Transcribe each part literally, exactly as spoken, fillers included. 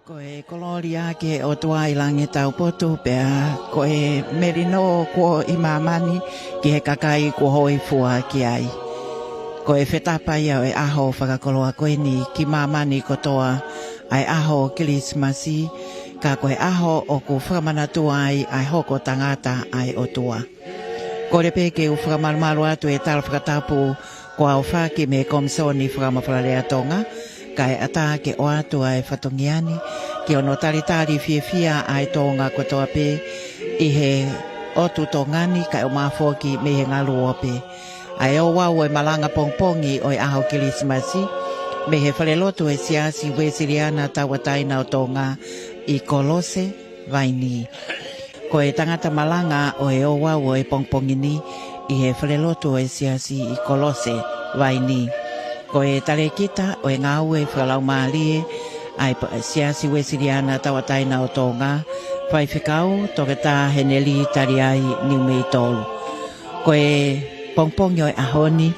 Ko e kolōlia ki he ʻOtua ʻi langi taupotu, pea ko e melino kuo ʻi māmani ki he kakai kuo hōifua ki ai. Ko e fetapa ia ʻo e ʻaho fakakoloa ko eni ki māmani kotoa, ʻa e ʻaho Kilisimasi, ka ko e ʻaho ʻoku fakamanatua ai ʻa e hoko tangata ʻa e ʻOtua. Kole pē ke u fakamalumalu atu e tala fakatapu kuo ʻohofaki mei he Komisoni Fakamafola Lea Tonga, kae ʻatā ke ʻoatu ʻa e fatongia ni ki hono talitali fiefia ʻa e Tonga kotoa pē ʻi he ʻotu Tonga ni, kae ʻumaʻā foki mei he ngaluope, ʻa e ouau ʻo e malanga pongipongi ʻo e ʻaho Kilisimasi mei he falelotu ʻo e Siasi Uēsiliana Tauʻatāina ʻo Tonga ʻi Kolose, Vainī. Ko e tangata malanga ʻo e ouau ʻo e pongipongi ni ʻi he falelotu ʻo e Siasi ʻi Kolose, Vainī, ko e talēkita ʻo e ngāue fakalaumālie ʻa e pa-, Siasi Uēsiliana Tauʻatāina ʻo Tonga, Faifekau Toketā Henelī Taliai Niumeitolu. Ko e pongipongi ʻo e ʻaho ni,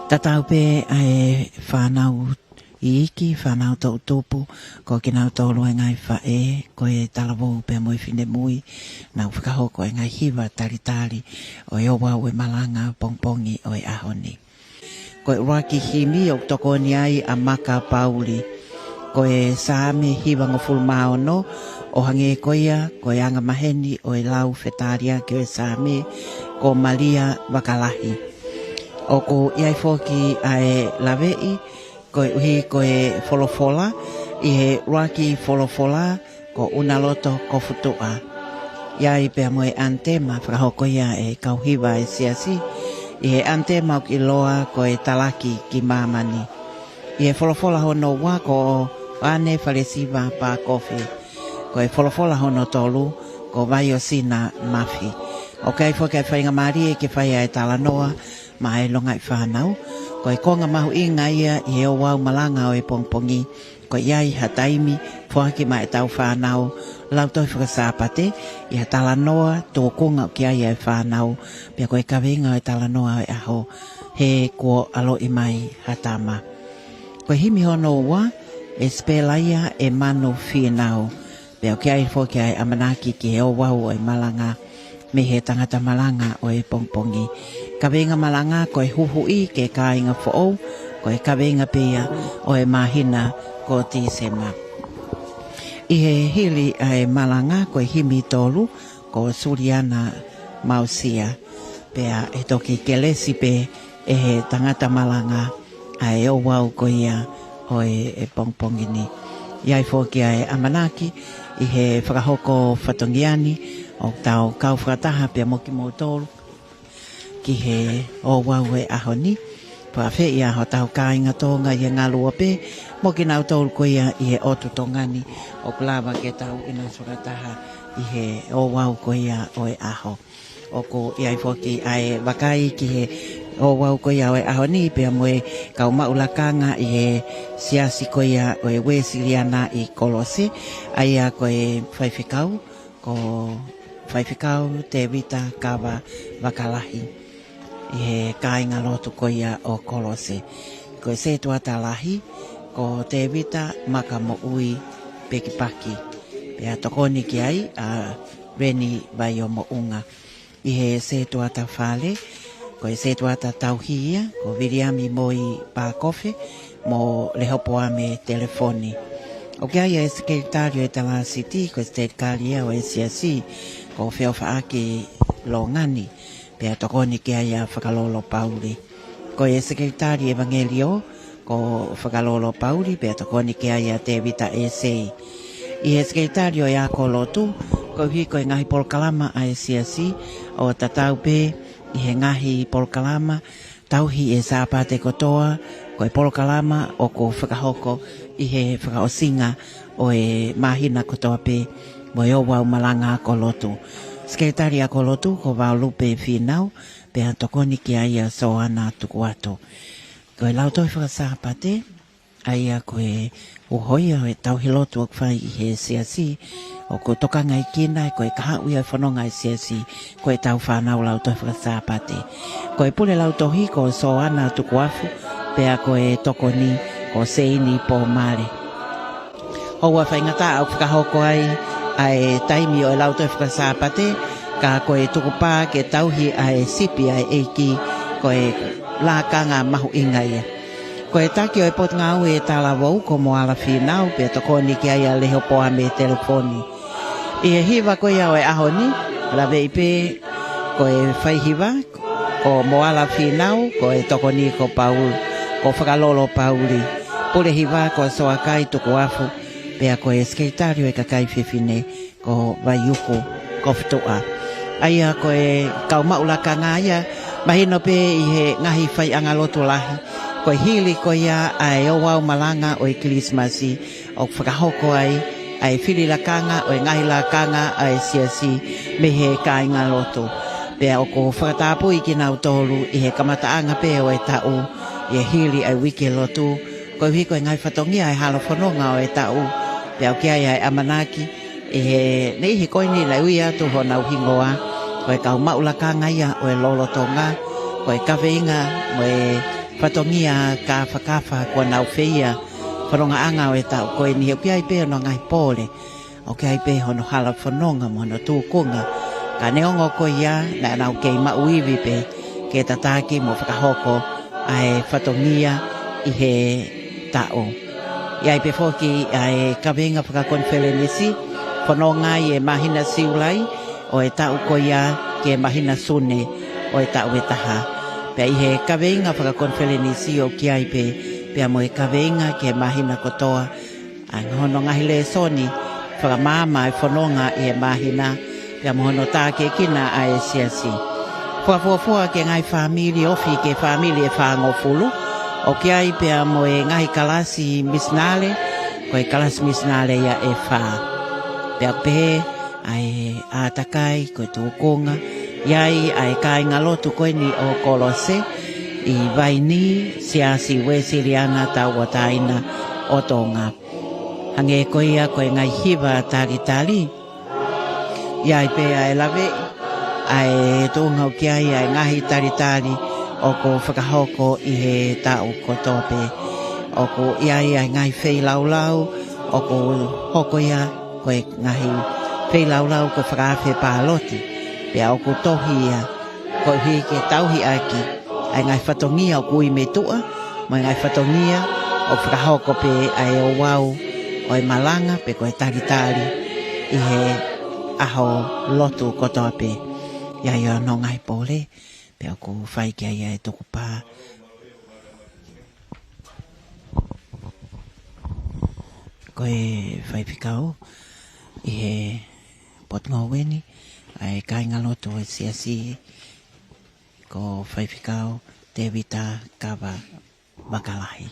tatau pē ʻa e fānau iiki, fānau toʻutupu, ko kinautolu ʻa e ngaahi faʻē, ko e talavou pea mo e finemui, nau fakahoko e ngaahi hiva talitali ʻo e ouau ʻo e malanga pongipongi ʻo e ʻaho ni. Ko e ʻuluaki himi ʻoku tokoni ai ʻa Maka Pauli. Ko e Saame hivangofulu mā ono, ʻo hangē ko ia ko e angamaheni ʻo e lau fetaliaki ʻo e Saame, ko Malia Vakalahi. ʻOku ʻi ai foki ʻa e laveʻi, koeʻuhi ko e folofola, ʻi he ʻuluaki folofola, ko ʻUnaloto Kofutuʻa. ʻI ai pea mo e ʻanitema fakahoko ia ʻe he kau hiva ʻa e Siasi, ʻi he ʻanitema ʻoku ʻiloa ko e Talaki ki Māmani. ʻI he folofola hono ua ko ʻAne Falesiva Pākofe. Ko e folofola hono tolu ko Vaiosina Mafi. ʻOku ʻi ai foki ʻa e faingamālie ke fai ʻa e talanoa maʻa e longaʻi fānau. Ko e konga mahuʻinga ia ʻi he ouau malanga ʻo e pongipongi, ko e ʻi ai ha taimi foaki maʻa ʻetau fānau lautohi faka-Sāpate, ʻi ha talanoa tōkunga ʻoku ʻi ai ʻa e fānau, pea ko e kaveinga ʻo e talanoa ʻo e ʻaho, He Kuo ʻAloʻi Mai ha Tama. Ko e himi hono ua, ʻe sipela ia ʻe Manu Fīnau. Pea ʻoku ʻi ai foki ʻa e ʻamanaki ki he ouau ʻo e malanga mei he tangata malanga ʻo e pongipongi. Kaveinga malanga ko e Huhuʻi ki he Kāinga Foʻou, ko e kaveinga pē ia ʻo e māhina ko Tīsema. ʻI he hili ʻa e malanga ko e himi tolu, ko Suliana Mausia, pea ʻe toki kelesi pē ʻe he tangata malanga ʻa e ouau ko ia ʻo e, e pongipongi ni. ʻI ai foki ʻa e ʻamanaki ʻi he fakahoko fatongia ni ʻoku tau kau fakataha pea mo kimoutolu ki he ouau ʻo e ʻaho ni. Fakafeʻi ʻa hotau kāinga Tonga ʻi he ngaluope mo kinautolu ko ia ʻi he ʻotu Tonga ni ʻoku lava ke tau ʻinasi fakataha ʻi he ouau ko ia ʻo e ʻaho. ʻOku ʻi ai foki ʻa e vakai ki he ouau ko ia ʻo e ʻaho ni pea mo e kau maʻu lakanga ʻi he siasi ko ia ʻo e Uēsiliana ʻi Kolose, ʻa ia ko e faifekau, ko Faifekau Tēvita Kava Vakalahi, ʻi he kāinga lotu ko ia ʻo Kolose. Ko e setuata lahi, ko Tēvita Makamoʻui Pekipaki. Pea tokoni ki ai ʻa Reni Vaiomoʻunga. ʻI he setuata fale, ko e setuata tauhi ia, ko Viliami Moi Pākofe mo Lehopoame Telefoni. ʻOku ʻi ai ʻa e sekelitali ʻo e talāsiti, ko e sekelitali ia ʻo e siasi, ko Feofaʻaki Longani, pea tokoni ki ai ʻa Fakalolo Pauli. Ko e sekelitali ʻevangeliō, ko Fakalolo Pauli, pea tokoni ki ai ʻa Tēvita ʻEsei. ʻI he sekelitali ʻo e ako lotu, koeʻuhi ko e ngaahi polokalama ʻa e siasi, ʻo tatau pē ʻi he ngaahi polokalama tauhi ʻi he Sāpate kotoa, ko e polokalama ʻoku fakahoko ʻi he fakaʻosinga ʻo e māhina kotoa pē, mo e ouau malanga ako lotu. Sekelitali ako lotu, ko Vaolupe Fīnau, pea tokoni ki ai ʻa Soana Tukuatu. Ko e lautohi faka-Sāpate, ʻa ia ko e uho ia ʻo e tauhi lotu ʻoku fai ʻi he siasi, ʻoku tokangaʻi kinaua ko e kahaʻu ia ʻo e fononga ʻa e siasi, ko ʻetau fānau lautohi faka-Sāpate. Ko e pule lautohi ko Soana Tukuafu, pea ko e tokoni ko Seini Pōmale. ʻOua faingataʻa ʻoku fakahoko ai ʻa e taimi ʻo e lautohi fakasāpate, ka ko e tukupā ke tauhi ʻa e sipi ʻa e ʻEiki, ko e lakanga mahuʻinga ia. Ko e taki ʻo e potungāue talavou ko Moala Fīnau, pea tokoni ki ai ʻa Lehopoame Telefoni. ʻI he hiva ko ia ʻo e ʻaho ni, laveʻi pē ko e faihiva, ko Moala Fīnau, ko e tokoni ko Paul, ko Fakalolo Pauli. Pule hiva ko Soakai Tukuafu, pea ko e sekelitali ʻo e kakai fefine ko Vaiuku Kofutuʻa. ʻA ia ko e kau maʻu lakanga ia, mahino pē ʻi he ngaahi faiʻanga lotu lahi, ko e hili ko ia ʻa e ouau malanga ʻo e Kilisimasi, ʻoku fakahoko ai ʻa e fili lakanga ʻo e ngaahi lakanga ʻa e siasi mei he kāinga lotu. Pea ʻoku fakatapui kinautolu ʻi he kamataʻanga pē ʻo e taʻu, ʻi he hili ʻa e uike lotu, koeʻuhi ko e ngaahi fatongia ʻa e hala fononga ʻo e taʻu, pea ʻoku ʻi ai ʻa e ʻamanaki, ʻi he niʻihi ko eni naʻe ui atu honau hingoa, ko e kau maʻu lakanga ia ʻo e lolotonga, ko e kaveinga mo e fatongia kāfakafa kuo nau feia fonongaʻanga ʻo e taʻu ko eni, he ʻoku ʻi ai pē hono ngaahi pole, ʻoku ʻi ai pē hono hala fononga mo hono tūkunga. Ka neongo ko ia, naʻa nau kei maʻu ivi pē ke tataki mo fakahoko ʻa e fatongia ʻi he taʻu. ʻI ai pē foki ʻa e kaveinga fakakonifelenisi, fononga ʻi he māhina Siulai ʻo e taʻu ko ia ki he māhina Sune ʻo e taʻu ʻe taha. Pea ʻi he kaveinga fakakonifelenisi ʻoku ʻi ai pē, pea mo e kaveinga ki he māhina kotoa, ʻa hono ngaahi lēsoni fakamaama ʻa e fononga ʻi he māhina, pea mo hono tākiekina ʻa e siasi. Fakafuofua ki he ngaahi fāmili, ofi ki he fāmili ʻe fāngofulu, ʻoku ʻi ai pea mo e ngaahi kalasi misinale, ko e kalasi misinale ia ʻe fā. Pea ʻoku pehē ʻa e ʻātakai, ko e tūkunga, ʻi ai ʻa e kāinga lotu ko eni ʻo Kolose ʻi Vainī, Siasi Uēsiliana Tauʻatāina ʻo Tonga. Hangē ko ia ko e ngaahi hiva talitali, ʻi ai pē ʻa e laveʻi ʻa e tuʻunga ʻoku ʻi ai ʻa e ngaahi talitali ʻoku fakahoko ʻi he taʻu kotoa pē. ʻOku ʻi ai ʻa e ngaahi feilaulau ʻoku hoko ia, ko e ngaahi feilaulau ko e fakaafe pāloti, pea ʻoku tohi ia koeʻuhi ke tauhi ʻaki ʻa e ngaahi fatongia ʻoku ui mei tuʻa, mo e ngaahi fatongia ʻoku fakahoko pē ʻa e ouau ʻo e malanga pe ko e talitali ʻi he ʻaho lotu kotoa pē. ʻI ai hono ngaahi pole, pea ʻoku fai ki ai ʻa e tukupā. Ko e faifekau ʻi he potungāue ni, ʻa e kāinga lotu ʻo e siasi, ko Faifekau Tēvita Kava Vakalahi.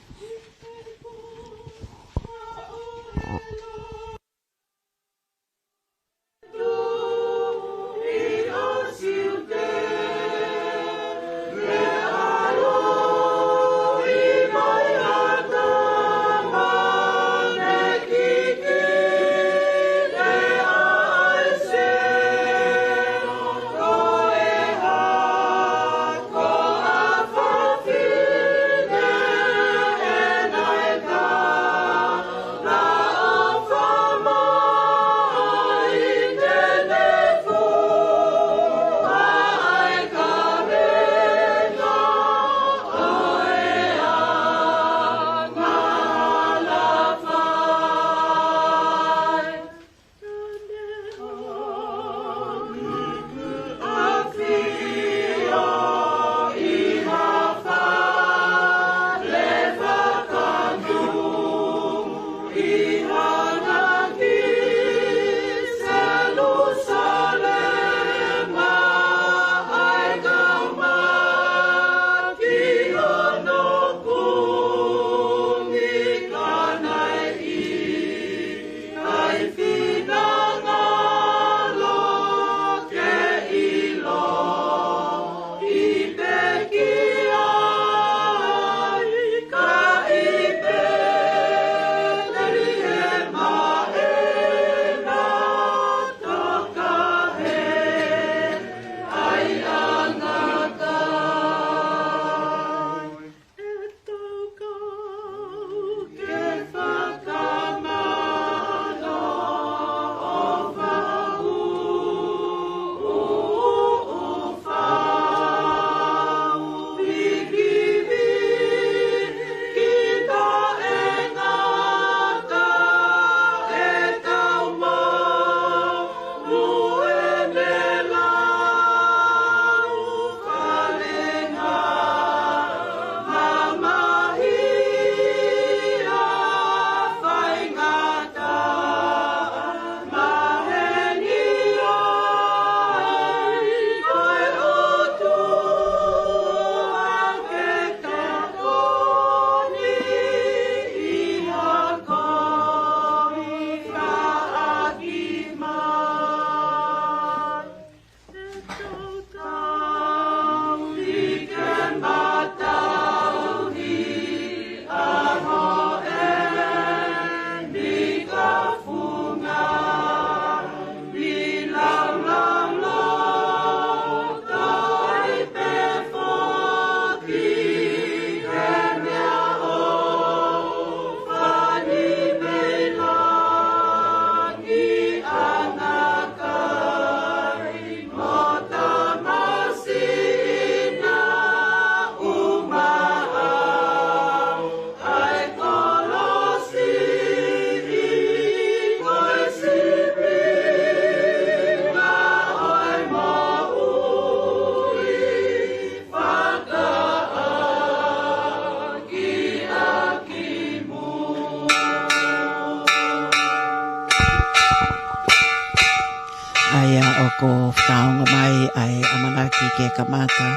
ʻA ia ʻoku fakaongo mai ʻa e ʻamanaki ke kamata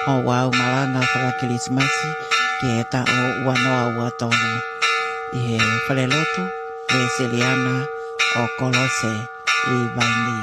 hoʻo ʻalu malanga fakakilisimasi ki he taʻu ua noa ua tolu ʻi he falelotu Uēsiliana ʻo Kolose ʻi Vainī.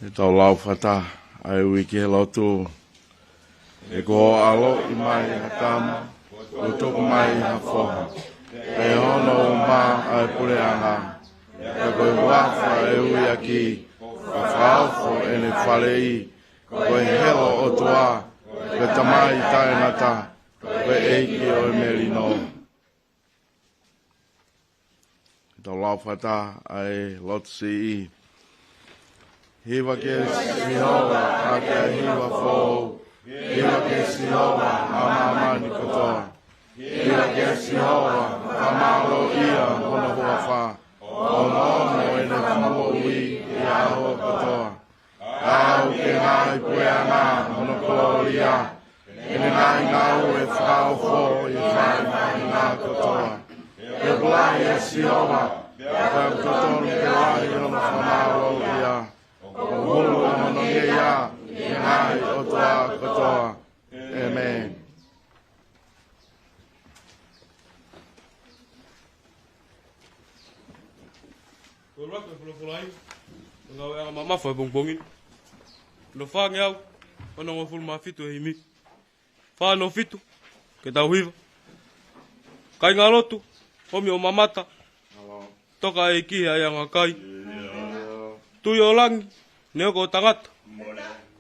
ʻE tau lau fakataha ʻa e ui ki he lotu. ʻE ko ho ʻAlo ʻi mai ha tama, kuo tuku mai ha foha. Pea ʻe hono ʻuma ʻa e puleʻanga. Pea ko e huafa ʻe ui ʻaki, Fakaofo ʻEne Faleʻi, ko e Helo ʻo e ʻOtua, ko e Tamai Taʻengata, ko e ʻEiki ʻo e Melino. Tau lau fakataha ʻa e lotu siʻi. Hiva kia Sihova, ʻa e hiva foʻou. Hiva kia Sihova, ʻa māmani kotoa. Hiva kia Sihova, fakamālōʻia hono huafa. Ongoongo ʻene fakamoʻui ʻi he ʻaho kotoa. Kau ki he ngaahi puleʻanga hono kolōlia, ʻene ngaahi ngāue fakaofo ʻi he ngaahi faʻahinga kotoa. Ke lahi ʻa Sihova, pea ʻoku totonu ke lahi hono fakamālōʻia. ʻOku hulu hono ngeia ʻi he ngaahi ʻotua kotoa. ʻĒmeni. Ko e ʻuluaki ʻo e folofola ʻi he ngāueʻanga mamafa ʻo e pongipongi ni. Hono fāngeau onongofulu mā fitu ʻo e himi. Fā noa fitu, ke tau hiva. Kāingalotu, omi ʻo mamata. Toka ʻEiki he ʻaiʻanga kai. Tuʻi ʻo langi, ne hoko ʻo tangata.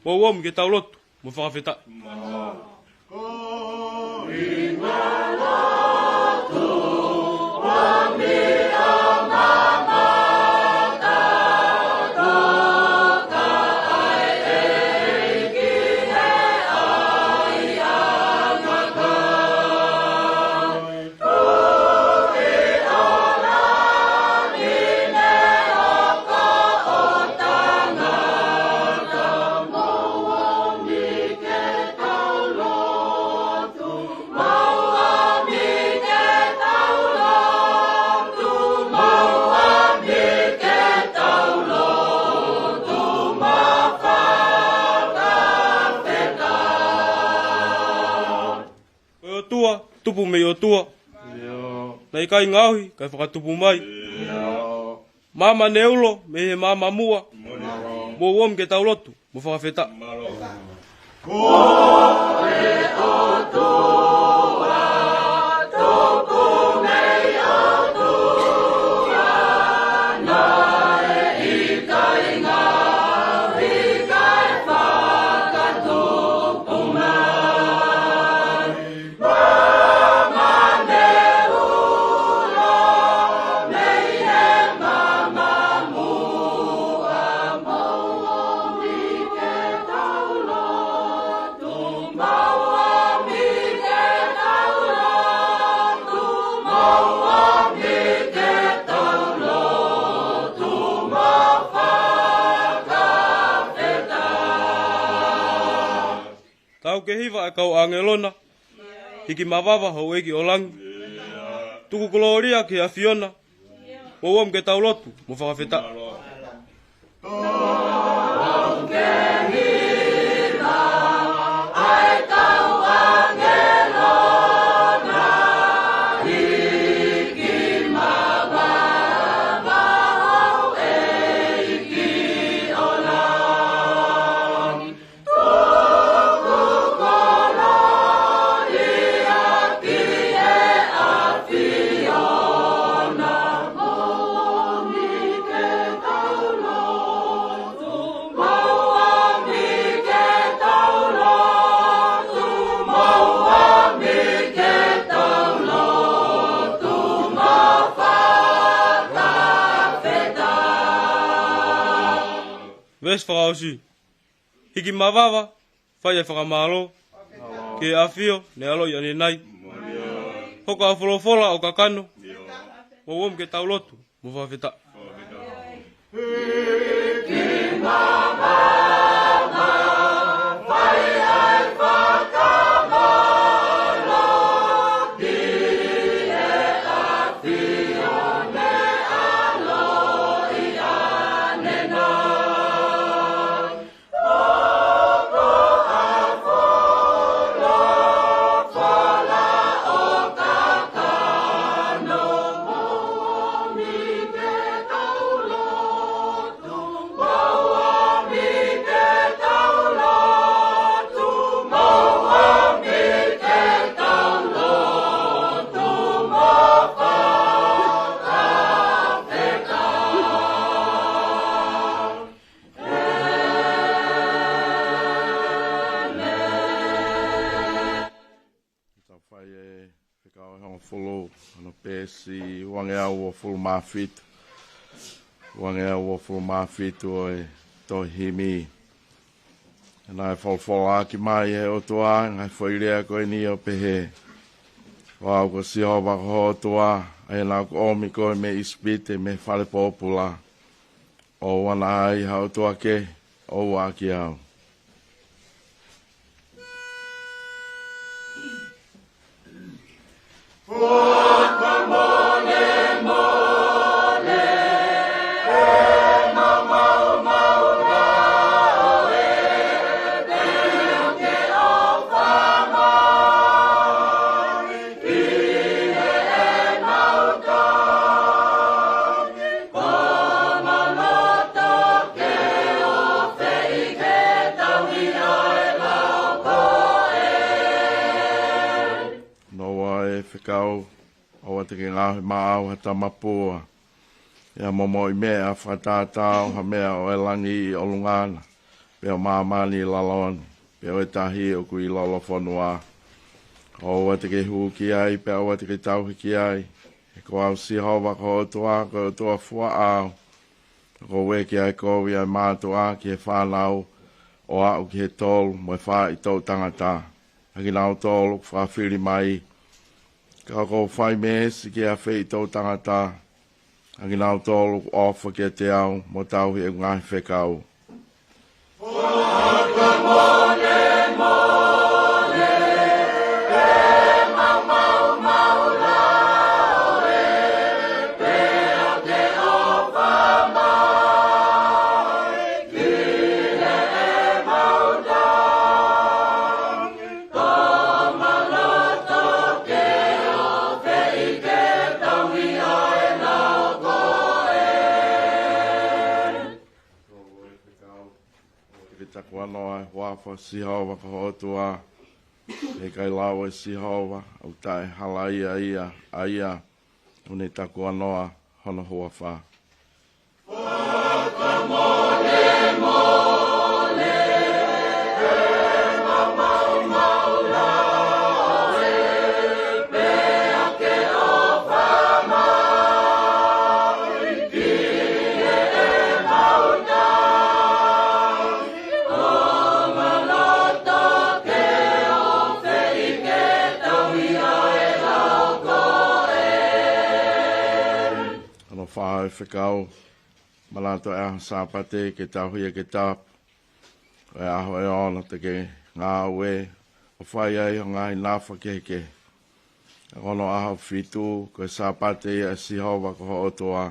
Mou omi ke tau lotu mo fakafetaʻi. Ko e ʻOtua, tupu mei ʻOtua. Naʻe ʻikai ngaohi, kae fakatupu mai. Māmani ulo, mei he māmani muʻa. Mou omi ke tau lotu mo fakafetaʻi. ʻOku ke hiva ʻa e kau ʻāngelo na, hiki mavava houʻeiki ʻo langi. Tuku kolōlia ki he ʻAfiona, mou omi ke tau lotu mo fakafetaʻi. Veesi fakaʻosi. Hiki mavava, fai e fakamālō ki he ʻAfio ne ʻaloʻi ʻanenai. Hoko ʻa e folofola ʻo kakano, mou omi ke tau lotu mo fakafetaʻi. Tau fai e fekau ʻe hongofulu, ʻa e peesi uangeau uofulu mā fitu. Uangeau uofulu mā fitu ʻo e tohi himi. Naʻe folofola ʻaki mai ʻe he ʻOtua ʻa e ngaahi foʻi lea ko eni ʻo pehē: Ko au ko Sihova ko ho ʻOtua, ʻa ia naʻa ku ʻomi koe mei ʻIsipite, mei he fale pōpula. ʻOua naʻa ai ha ʻotua kehe ʻo ua ʻaki au. Noa e fekau, ʻoua te ke ngaohi maʻau ha tamapua, ʻi ha momoʻi meʻa fakatātā ʻo ha meʻa ʻo e langi ʻi ʻolunga na, pe ʻo māmani ʻi lalo ni, pe ʻo e tahi ʻoku ʻi lolofonua. ʻOua te ke hū ki ai, pea ʻoua te ke tauhi ki ai. He ko au Sihova ko ho ʻOtua, ko e ʻOtua fua au, ʻoku ou ʻeke ʻa e kovi ʻa e mātuʻa ki he fānau, ʻo aʻu ki he tolu mo e fā ʻi toʻu tangata, ʻa kinautolu ʻoku fakafili mai. Ka ʻoku ou fai meesi ki he afeʻi toʻu tangata, ʻa kinautolu ʻoku ʻofa kiate au mo tauhi ʻeku ngaahi fekau. Ke takuanoa ʻa e huafa ʻo Sihova ko ho ʻOtua. ʻE ʻikai lava ʻe Sihova ʻo taʻehalaia ia, ʻa ia ʻoku ne takuanoa hono huafa. Hono fā e fekau, manatu ʻa e ʻaho Sāpate ke tauhi ia ke tapu. Ko e ʻaho ʻe ono te ke ngāue, ʻo fai ai ho ngaahi nafa kehekehe. Ka ko hono ʻaho fitu, ko e Sāpate ia ʻa Sihova ko ho ʻOtua.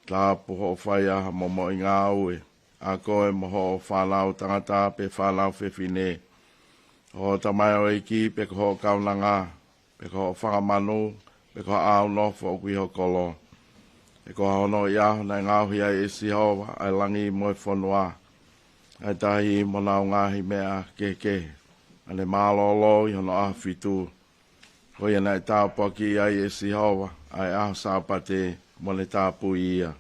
Tāpuakiʻi hoʻo fai ʻa e momoʻi ngāue, ʻa koe mo hoʻo fānau tangata pe fānau fefine, hoʻo tamaioʻeiki pe ko hoʻo kaunanga, pe ko hoʻo fanga manu, pe ko haʻo ʻaunofo ʻoku ʻi ho kolo. He ko hono ʻaho naʻe ngaohi ai ʻe Sihova ʻa e langi mo e fonua, ʻa e tahi mo honau ngaahi meʻa kehekehe, ʻa ne mālōlō ʻi hono ʻaho fitu. Ko ia naʻe tāpuakiʻi ai ʻe Sihova ʻa e ʻaho Sāpate mo ne tāpuakiʻi ia.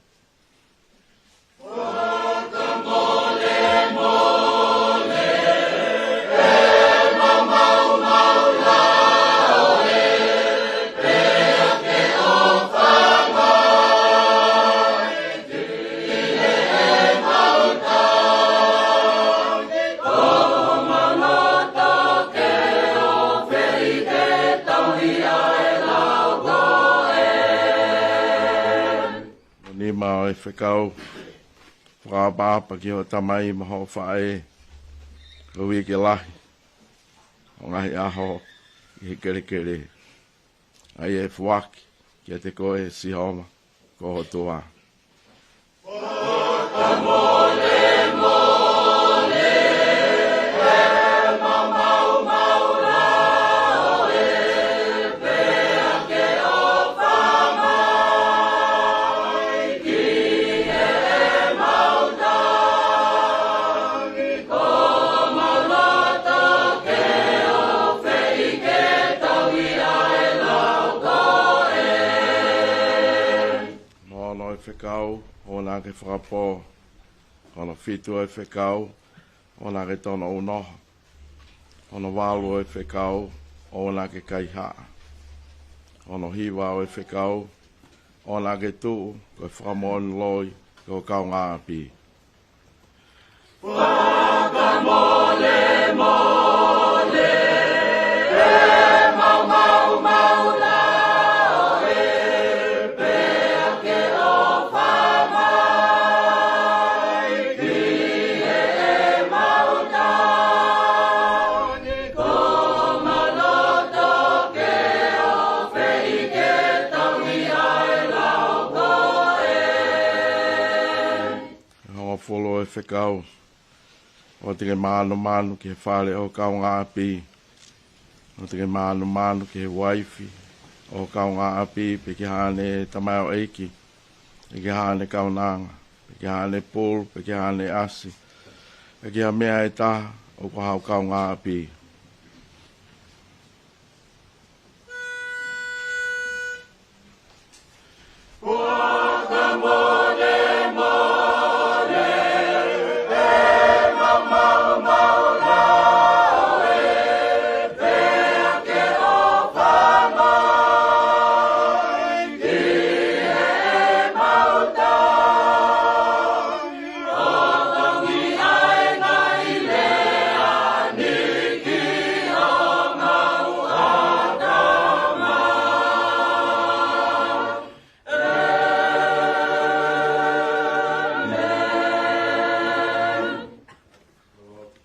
Nima ʻo e fekau. Fakaʻapaʻapa ki hoʻo tamai mo hoʻo faʻē, ko e uike lahi ʻo e ngaahi ʻaho ʻi he kelekele. ʻA ia ʻe foaki kiate koe ʻe Sihova ko ho ʻOtua. Hono ono ʻo e fekau, ʻoua naʻa ke fakapō. Hono fitu ʻo e fekau, ʻoua naʻa ke tono ʻunoho. Hono valu ʻo e fekau, ʻoua naʻa ke kaihaʻa. Hono hiva ʻo e fekau, ʻoua naʻa ke tuʻu ko e fakamoʻoni loi ki ho kaungāʻapi. Hongofulu ʻo e fekau, ʻoua te ke mānumanu ki he fale ʻo ho kaungāʻapi. ʻOua te ke mānumanu ki he uaifi ʻo ho kaungāʻapi, pe ki haʻane tamaioʻeiki, pe ki haʻane kaunanga, pe ki haʻane pulu, pe ki haʻane ʻasi, pe ki ha meʻa ʻe taha ʻoku ʻa ho kaungāʻapi.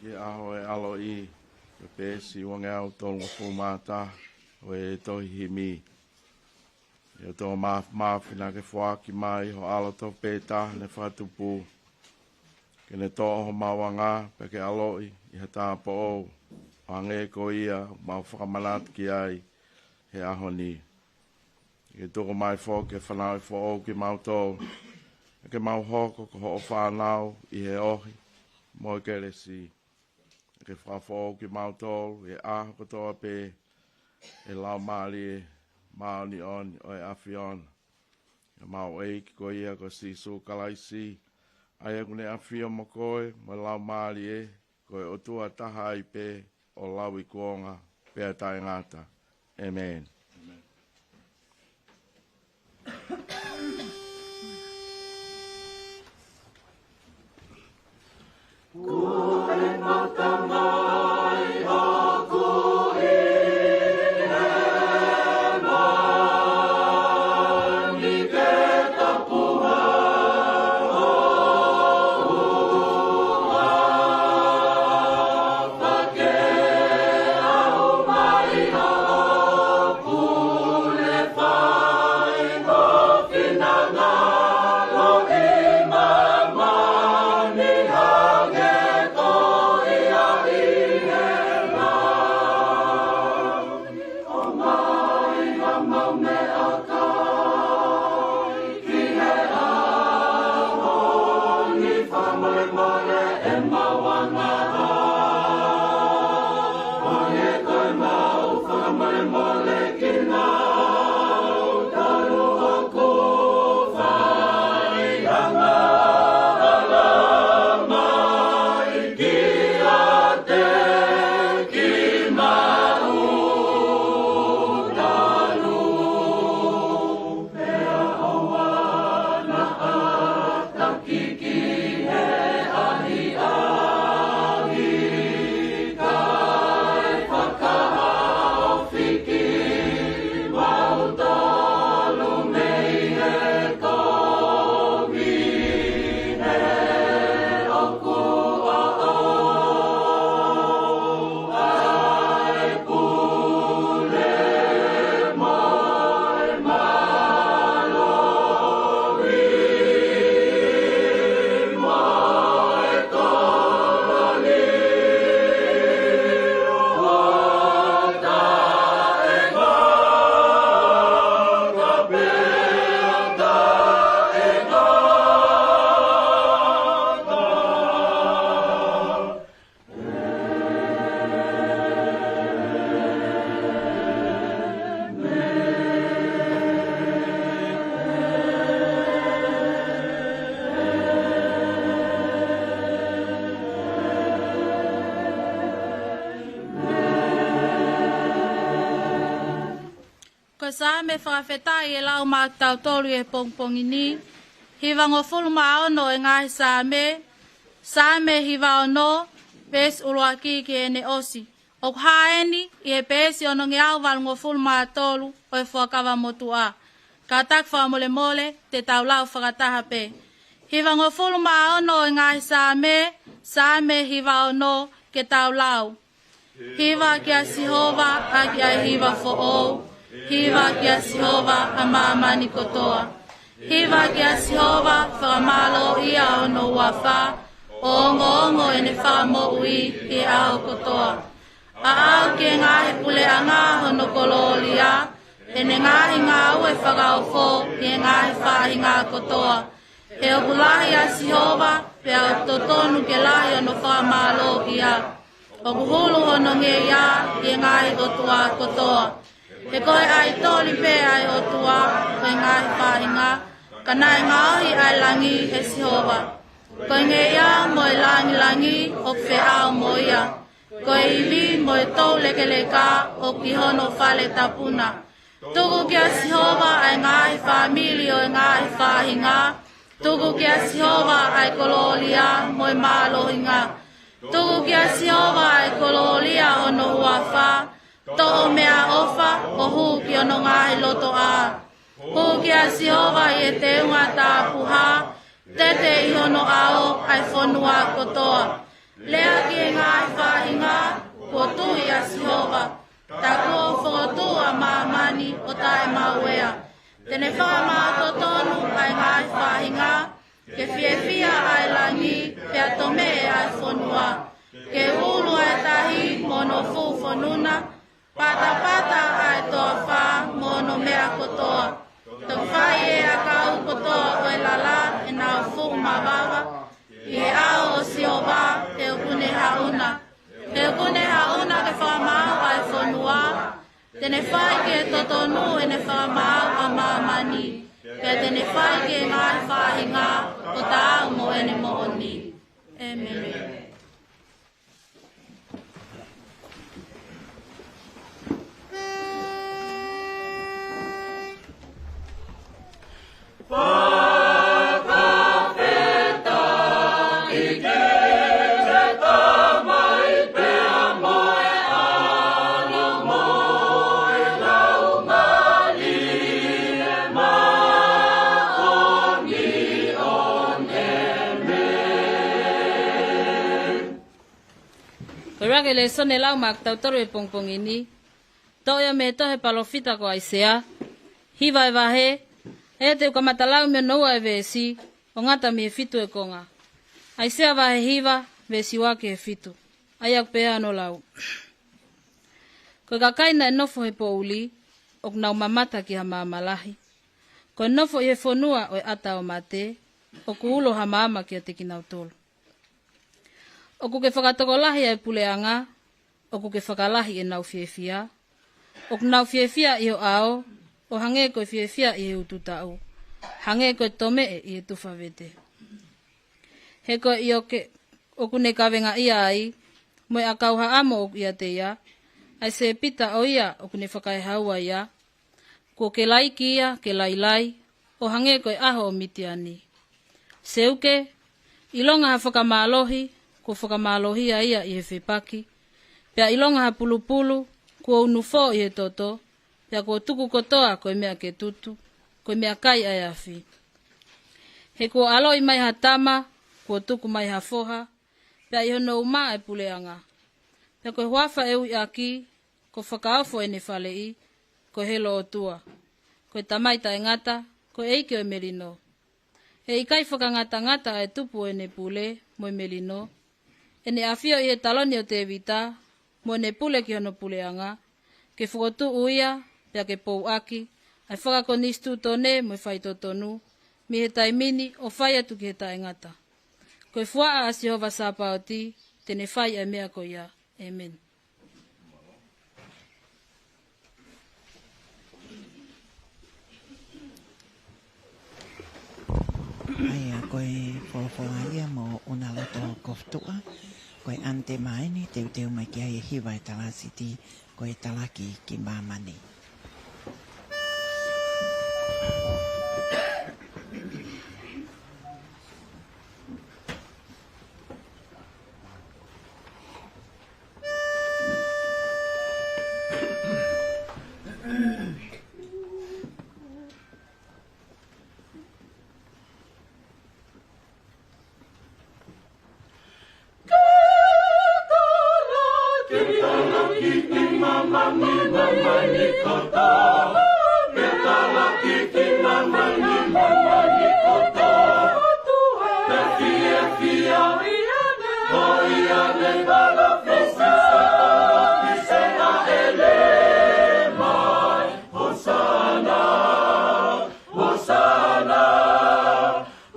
Ki he ʻaho ʻo e ʻaloʻi, ko e peesi uangeau tolungofulu mā taha ʻo e tohi himi. ʻE ʻOtua Māfimafi, naʻa ke foaki mai ho ʻAlo tofu pē taha ne fakatupu, ke ne toʻo homau anga pea ke ʻaloʻi ʻi ha tāupoʻou, ʻo hangē ko ia ʻoku mau fakamanatu ki ai he ʻaho ni. Ke tuku mai foki e fanauʻi foʻou kimautolu, ke mau hoko ko hoʻo fānau ʻi he ohi mo e kelesi. Ke fakafoʻou kimautolu he ʻaho kotoa pē ʻe he Laumālie Māʻoniʻoni ʻo e ʻAfiona, ʻa homau ʻEiki ko ia ko Sīsū Kalaisi, ʻa ia ʻoku ne ʻafio mo koe mo e Laumālie, ko e ʻOtua taha ai pē, ʻo lauikuonga pea taʻengata. ʻĒmeni. Saame fakafetaʻi ʻe lau maʻa kitautolu ʻi he pongipongi ni, hivangofulu mā ono ʻo e ngaahi Saame, Saame hiva ono, veesi ʻuluaki ki heʻene ʻosi. ʻOku hā eni ʻi he peesi onongeau valungofulu mā tolu ʻo e Fuakava Motuʻa. Kātaki fakamolemole, te tau lau fakataha pē. Hivangofulu mā ono ʻo e ngaahi Saame, Saame hiva ono, ke tau lau. Hiva kia Sihova, ʻaki ʻa e hiva foʻou. Hiva kia Sihova, ʻa māmani kotoa. Hiva kia Sihova, fakamālōʻia hono huafa, ʻo ongoongo ʻene fakamoʻui ʻi he ʻaho kotoa. ʻAʻau ki he ngaahi puleʻanga hono kolōlia, ʻene ngaahi ngāue fakaofo ʻi he ngaahi faʻahinga kotoa. He ʻoku lahi ʻa Sihova, pea ʻoku totonu ke lahi hono fakamālōʻia. ʻOku hulu hono ngeia ʻi he ngaahi ʻotua kotoa. He ko e ʻaitoli pē ʻa e ʻOtua ʻo e ngaahi faʻahinga, ka naʻe ngaohi ʻa e langi ʻe Sihova. Ko e ngeia mo e langilangi ʻoku feʻao mo ia. Ko e ivi mo e toulekeleka ʻoku ʻi hono fale tapu na. Tuku kia Sihova ʻa e ngaahi fāmili ʻo e ngaahi faʻahinga. Tuku kia Sihova ʻa e kolōlia mo e mālohinga. Tuku kia Sihova ʻa e kolōlia hono huafa. Toʻo meʻaʻofa ʻo hū ki hono ngaahi lotoʻā. Hū kia Sihova ʻi he teunga tapuhā. Tete ʻi hono ʻao ʻa e fonua kotoa. Lea ki he ngaahi faʻahinga, kuo tui ʻa Sihova. Ta kuo fokotuʻu ʻa māmani ʻo taʻemauea. Te ne fakamaʻototonu ʻa e ngaahi faʻahinga, ke fiefia ʻa e langi, pea tomeʻe ʻa e fonua. Ke ulu ʻa e tahi mo hono fuʻu fonu na, patapata ʻa e toafa mo hono meʻa kotoa. Toki fai ʻe he ʻakau kotoa ʻo e lala ʻenau fuʻu mavava. ʻI he ʻao ʻo Sihova, he ʻoku ne haʻu na. He ʻoku ne haʻu na ke fakamaau ʻa e fonua. Te ne fai ke totonu ʻene fakamaau ʻa māmani. Pea te ne fai ki he ngaahi faʻahinga ʻo taau mo ʻene moʻoni. ʻĒmeni. Ko e ʻuluaki lēsoni lau maʻa kitautolu he pongipongi ni, toʻo ia mei he tohi ʻa e palōfita ko ʻAisea, hiva e vahe, ʻe te u kamata lau mei hono ua e veesi, ʻo ngata mei he fitu e konga. ʻAisea vahe hiva, veesi ua ki he fitu. ʻA ia ʻoku pehē hono lau. Ko e kakai naʻe nofo he poʻuli, ʻoku nau mamata ki ha maama lahi. Ko e nofo ʻi he fonua ʻo e ʻata ʻo mate, ʻoku ulo ha maama kiate kinautolu. ʻOku ke fakatokolahi ʻa e puleʻanga, ʻoku ke fakalahi ʻenau fiefia. ʻOku nau fiefia ʻi ho ʻao, ʻo hangē ko e fiefia ʻi he ututaʻu, hangē ko e tomeʻe ʻi he tufa vete. He ko e ʻioke ʻoku ne kavengaʻia ai, mo e ʻakau haʻamo ʻoku ʻiate ia, ʻa e sēpita ʻo ia ʻoku ne fakaehaua ia, kuo ke laiki ia ke lailai, ʻo hangē ko e ʻaho ʻo Mitiani. Seuke, ʻilonga ha fakamālohi, kuo fakamālohia ia ʻi he fepaki, pea ʻilonga ha pulupulu, kuo unu fō ʻi he toto, pea kuo tuku kotoa ko e meʻa ke tutu, ko e meʻakai ʻa e afi. He kuo ʻaloʻi mai ha tama, kuo tuku mai ha foha, pea ʻi hono uma ʻa e puleʻanga. Pea ko e huafa ʻe ui ʻaki, ko Fakaofo ʻene faleʻi, ko Helo ʻOtua, ko e Tamai Taʻengata, ko e ʻEiki ʻo e melino. ʻE ʻikai fakangatangata ʻa e tupu ʻo ʻene pule mo e melino, ʻene ʻafio ʻi he taloni ʻo Tēvita, mo ʻene pule ki hono puleʻanga, ke fokotuʻu ia, pea ke pouaki ʻa e fakakonisitūtone mo e faitotonu, mei he taimi ni ʻo fai atu ki he taʻengata. Ko e fuaʻa ʻa Sihova Sāpaoti, te ne fai ʻa e meʻa ko ia. ʻĒmeni. ʻA ia, ko e folofola ia mo ʻUnaloto Kofutuʻa, ko e ʻanitema eni, teuteu mai ki ai ʻe Hiva e Talāsiti, ko e Talaki ki Māmani. ʻi māmani, māmani kotoa. Pea talaki ki māmani, māmani kotoa. Pea fiefia, ko ia ne palōfisai, ʻi se ʻa ʻElemai. Hosana, Hosana,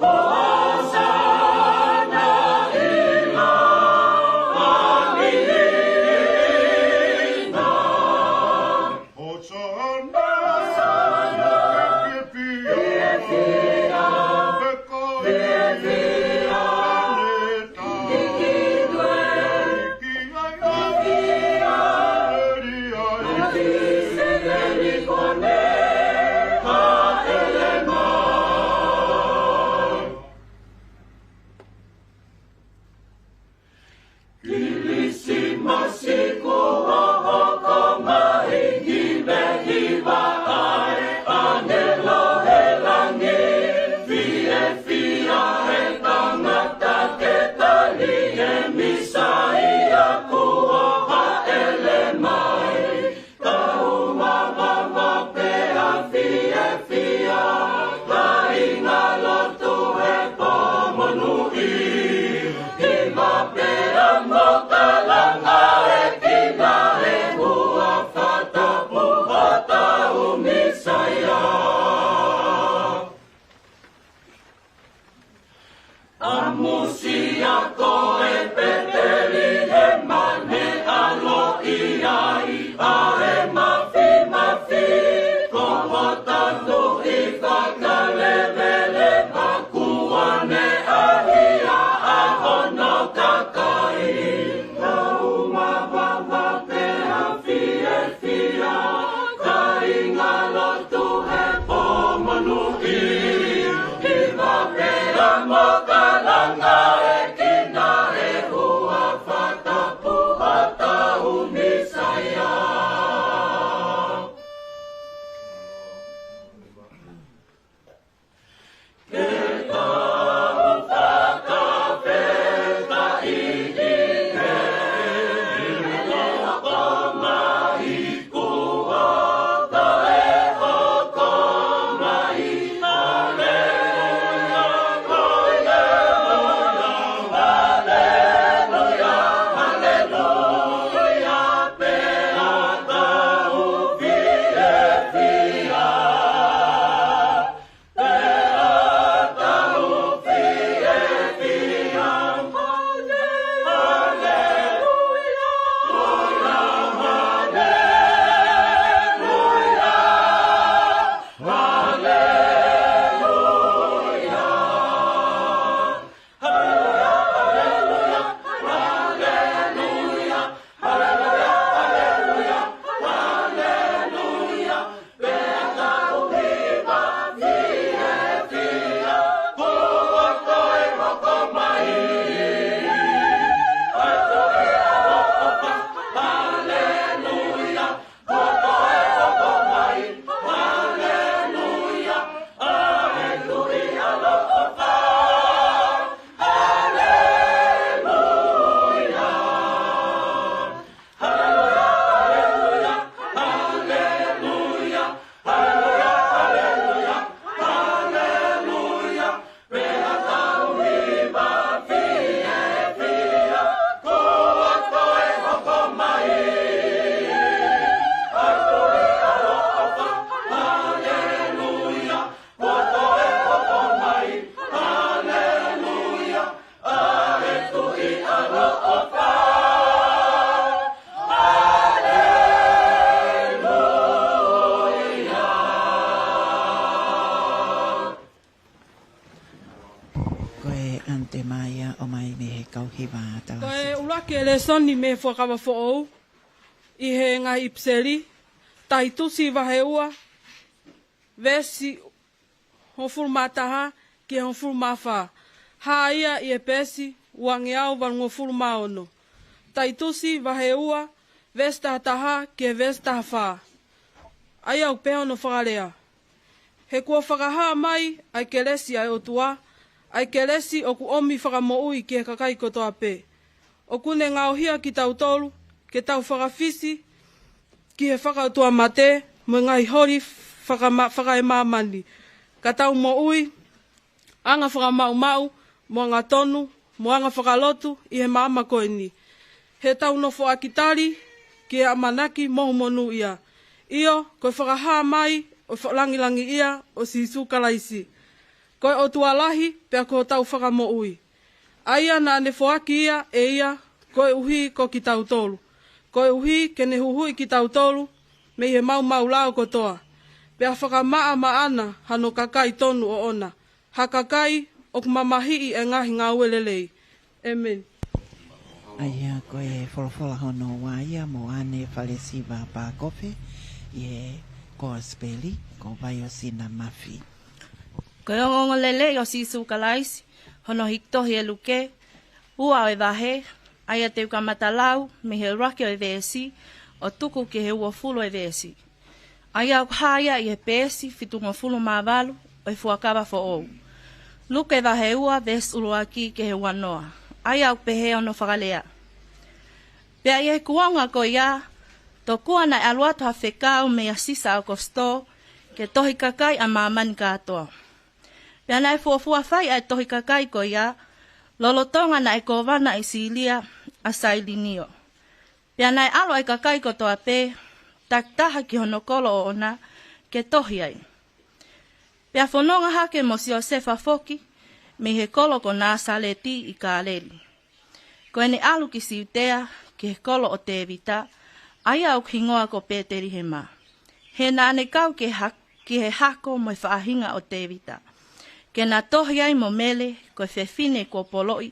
Hosana ʻi langi. Hosana, Hosana, fiefia, fiefia, fiefia. Kilisimasi kuo hoko mai, hiva hiva ʻa e ʻāngelo he langi, fiefia e tangata ke tali e Mīsaia kuo hāʻele mai. Tau mavava pea fiefia, kāinga lotu he pō monūʻia. Hiva pea mo kalanga e kina he huafa tapu hotau Mīsaia. ʻAmusia koe Petelihema, ne ʻaloʻi ai ʻa e mafimafi, ko hota Tuʻi fakaleveleva, kuo ne ʻaʻahi ʻa hono kakai. Tau mavava pea fiefia, kāinga lotu he pō monūʻia. Hiva pea mo kalanga e kina he huafa tapu hotau Mīsaia. Ko e ʻanitema ia ʻo ʻomai mei he kau hiva tau. Ko e ʻuluaki e lēsoni mei he Fuakava Foʻou, ʻi he ngaahi ʻipiseli, Taitusi vahe ua, veesi hongofulu mā taha ki he hongofulu mā fā. Hā ia ʻi he peesi uangeau valungofulu mā ono. Taitusi vahe ua, veesi taha taha ki he veesi taha fā. ʻA ia ʻoku pehē hono fakalea: He kuo fakahā mai ʻa e kelesi ʻa e ʻOtua, ʻa e kelesi ʻoku ʻomi fakamoʻui ki he kakai kotoa pē. ʻOku ne ngaohi kitautolu ke tau fakafisi ki he fakaʻotuamate mo e ngaahi holi fakama-, fakaemāmani, ka tau moʻui anga fakamaʻumaʻu mo angatonu mo anga fakalotu ʻi he maama ko eni, he tau nofoʻaki tali ki he ʻamanaki mohu monūʻia, ʻio, ko e fakahā mai ʻo e fakalāngilangiʻia ʻo Sīsū Kalaisi, ko e ʻOtua lahi pea ko hotau Fakamoʻui, ʻa ia naʻa ne foaki ia ʻe ia koeʻuhi ko kitautolu, koeʻuhi ke ne huhuʻi kitautolu mei he maumau lao kotoa, pea fakamaʻa maʻana hano kakai tonu ʻoʻona, ha kakai ʻoku mamahiʻi ʻa e ngaahi ngāue lelei. ʻĒmeni. ʻA ia ko e folofola hono ua ia mo ʻAne Falesiva Pakofe ʻi he Kosipeli ko Vaiosina Mafi. Ko e ongoongolelei ʻo Sīsū Kalaisi, hono hiki tohi ʻe Luke, ua ʻo e vahe, ʻa ia te u kamata lau mei he ʻuluaki ʻo e veesi ʻo tuku ki he uofulu ʻo e veesi, ʻa ia ʻoku hā ia ʻi he peesi fitungofulu mā valu ʻo e Fuakava Foʻou. Luke vahe ua, veesi ʻuluaki ki he uanoa, ʻa ia ʻoku pehē hono fakalea: Pea ʻi he kuonga ko ia, tokua naʻe ʻalu atu ha fekau meia Sisa ʻAokosito ke tohi kakai ʻa māmani kātoa. Pea naʻe fuofua fai ʻa e tohi kakai ko ia, lolotonga naʻe kōvana ʻi Sīlia ʻa Sailinio. Pea naʻe ʻalu ʻa e kakai kotoa pē takitaha ki hono kolo ʻoʻona ke tohi ai. Pea fononga hake mo Siosefa foki mei he kolo ko Nāsaleti ʻi Kāleli, ko ʻene ʻalu ki Siutea, ki he kolo ʻo Tēvita, ʻa ia ʻoku hingoa ko Pētelihema, he naʻa ne kau ki he ha-, ki he hako mo e faʻahinga ʻo Tēvita, ke na tohi ai mo Mele, ko e fefine kuo poloʻi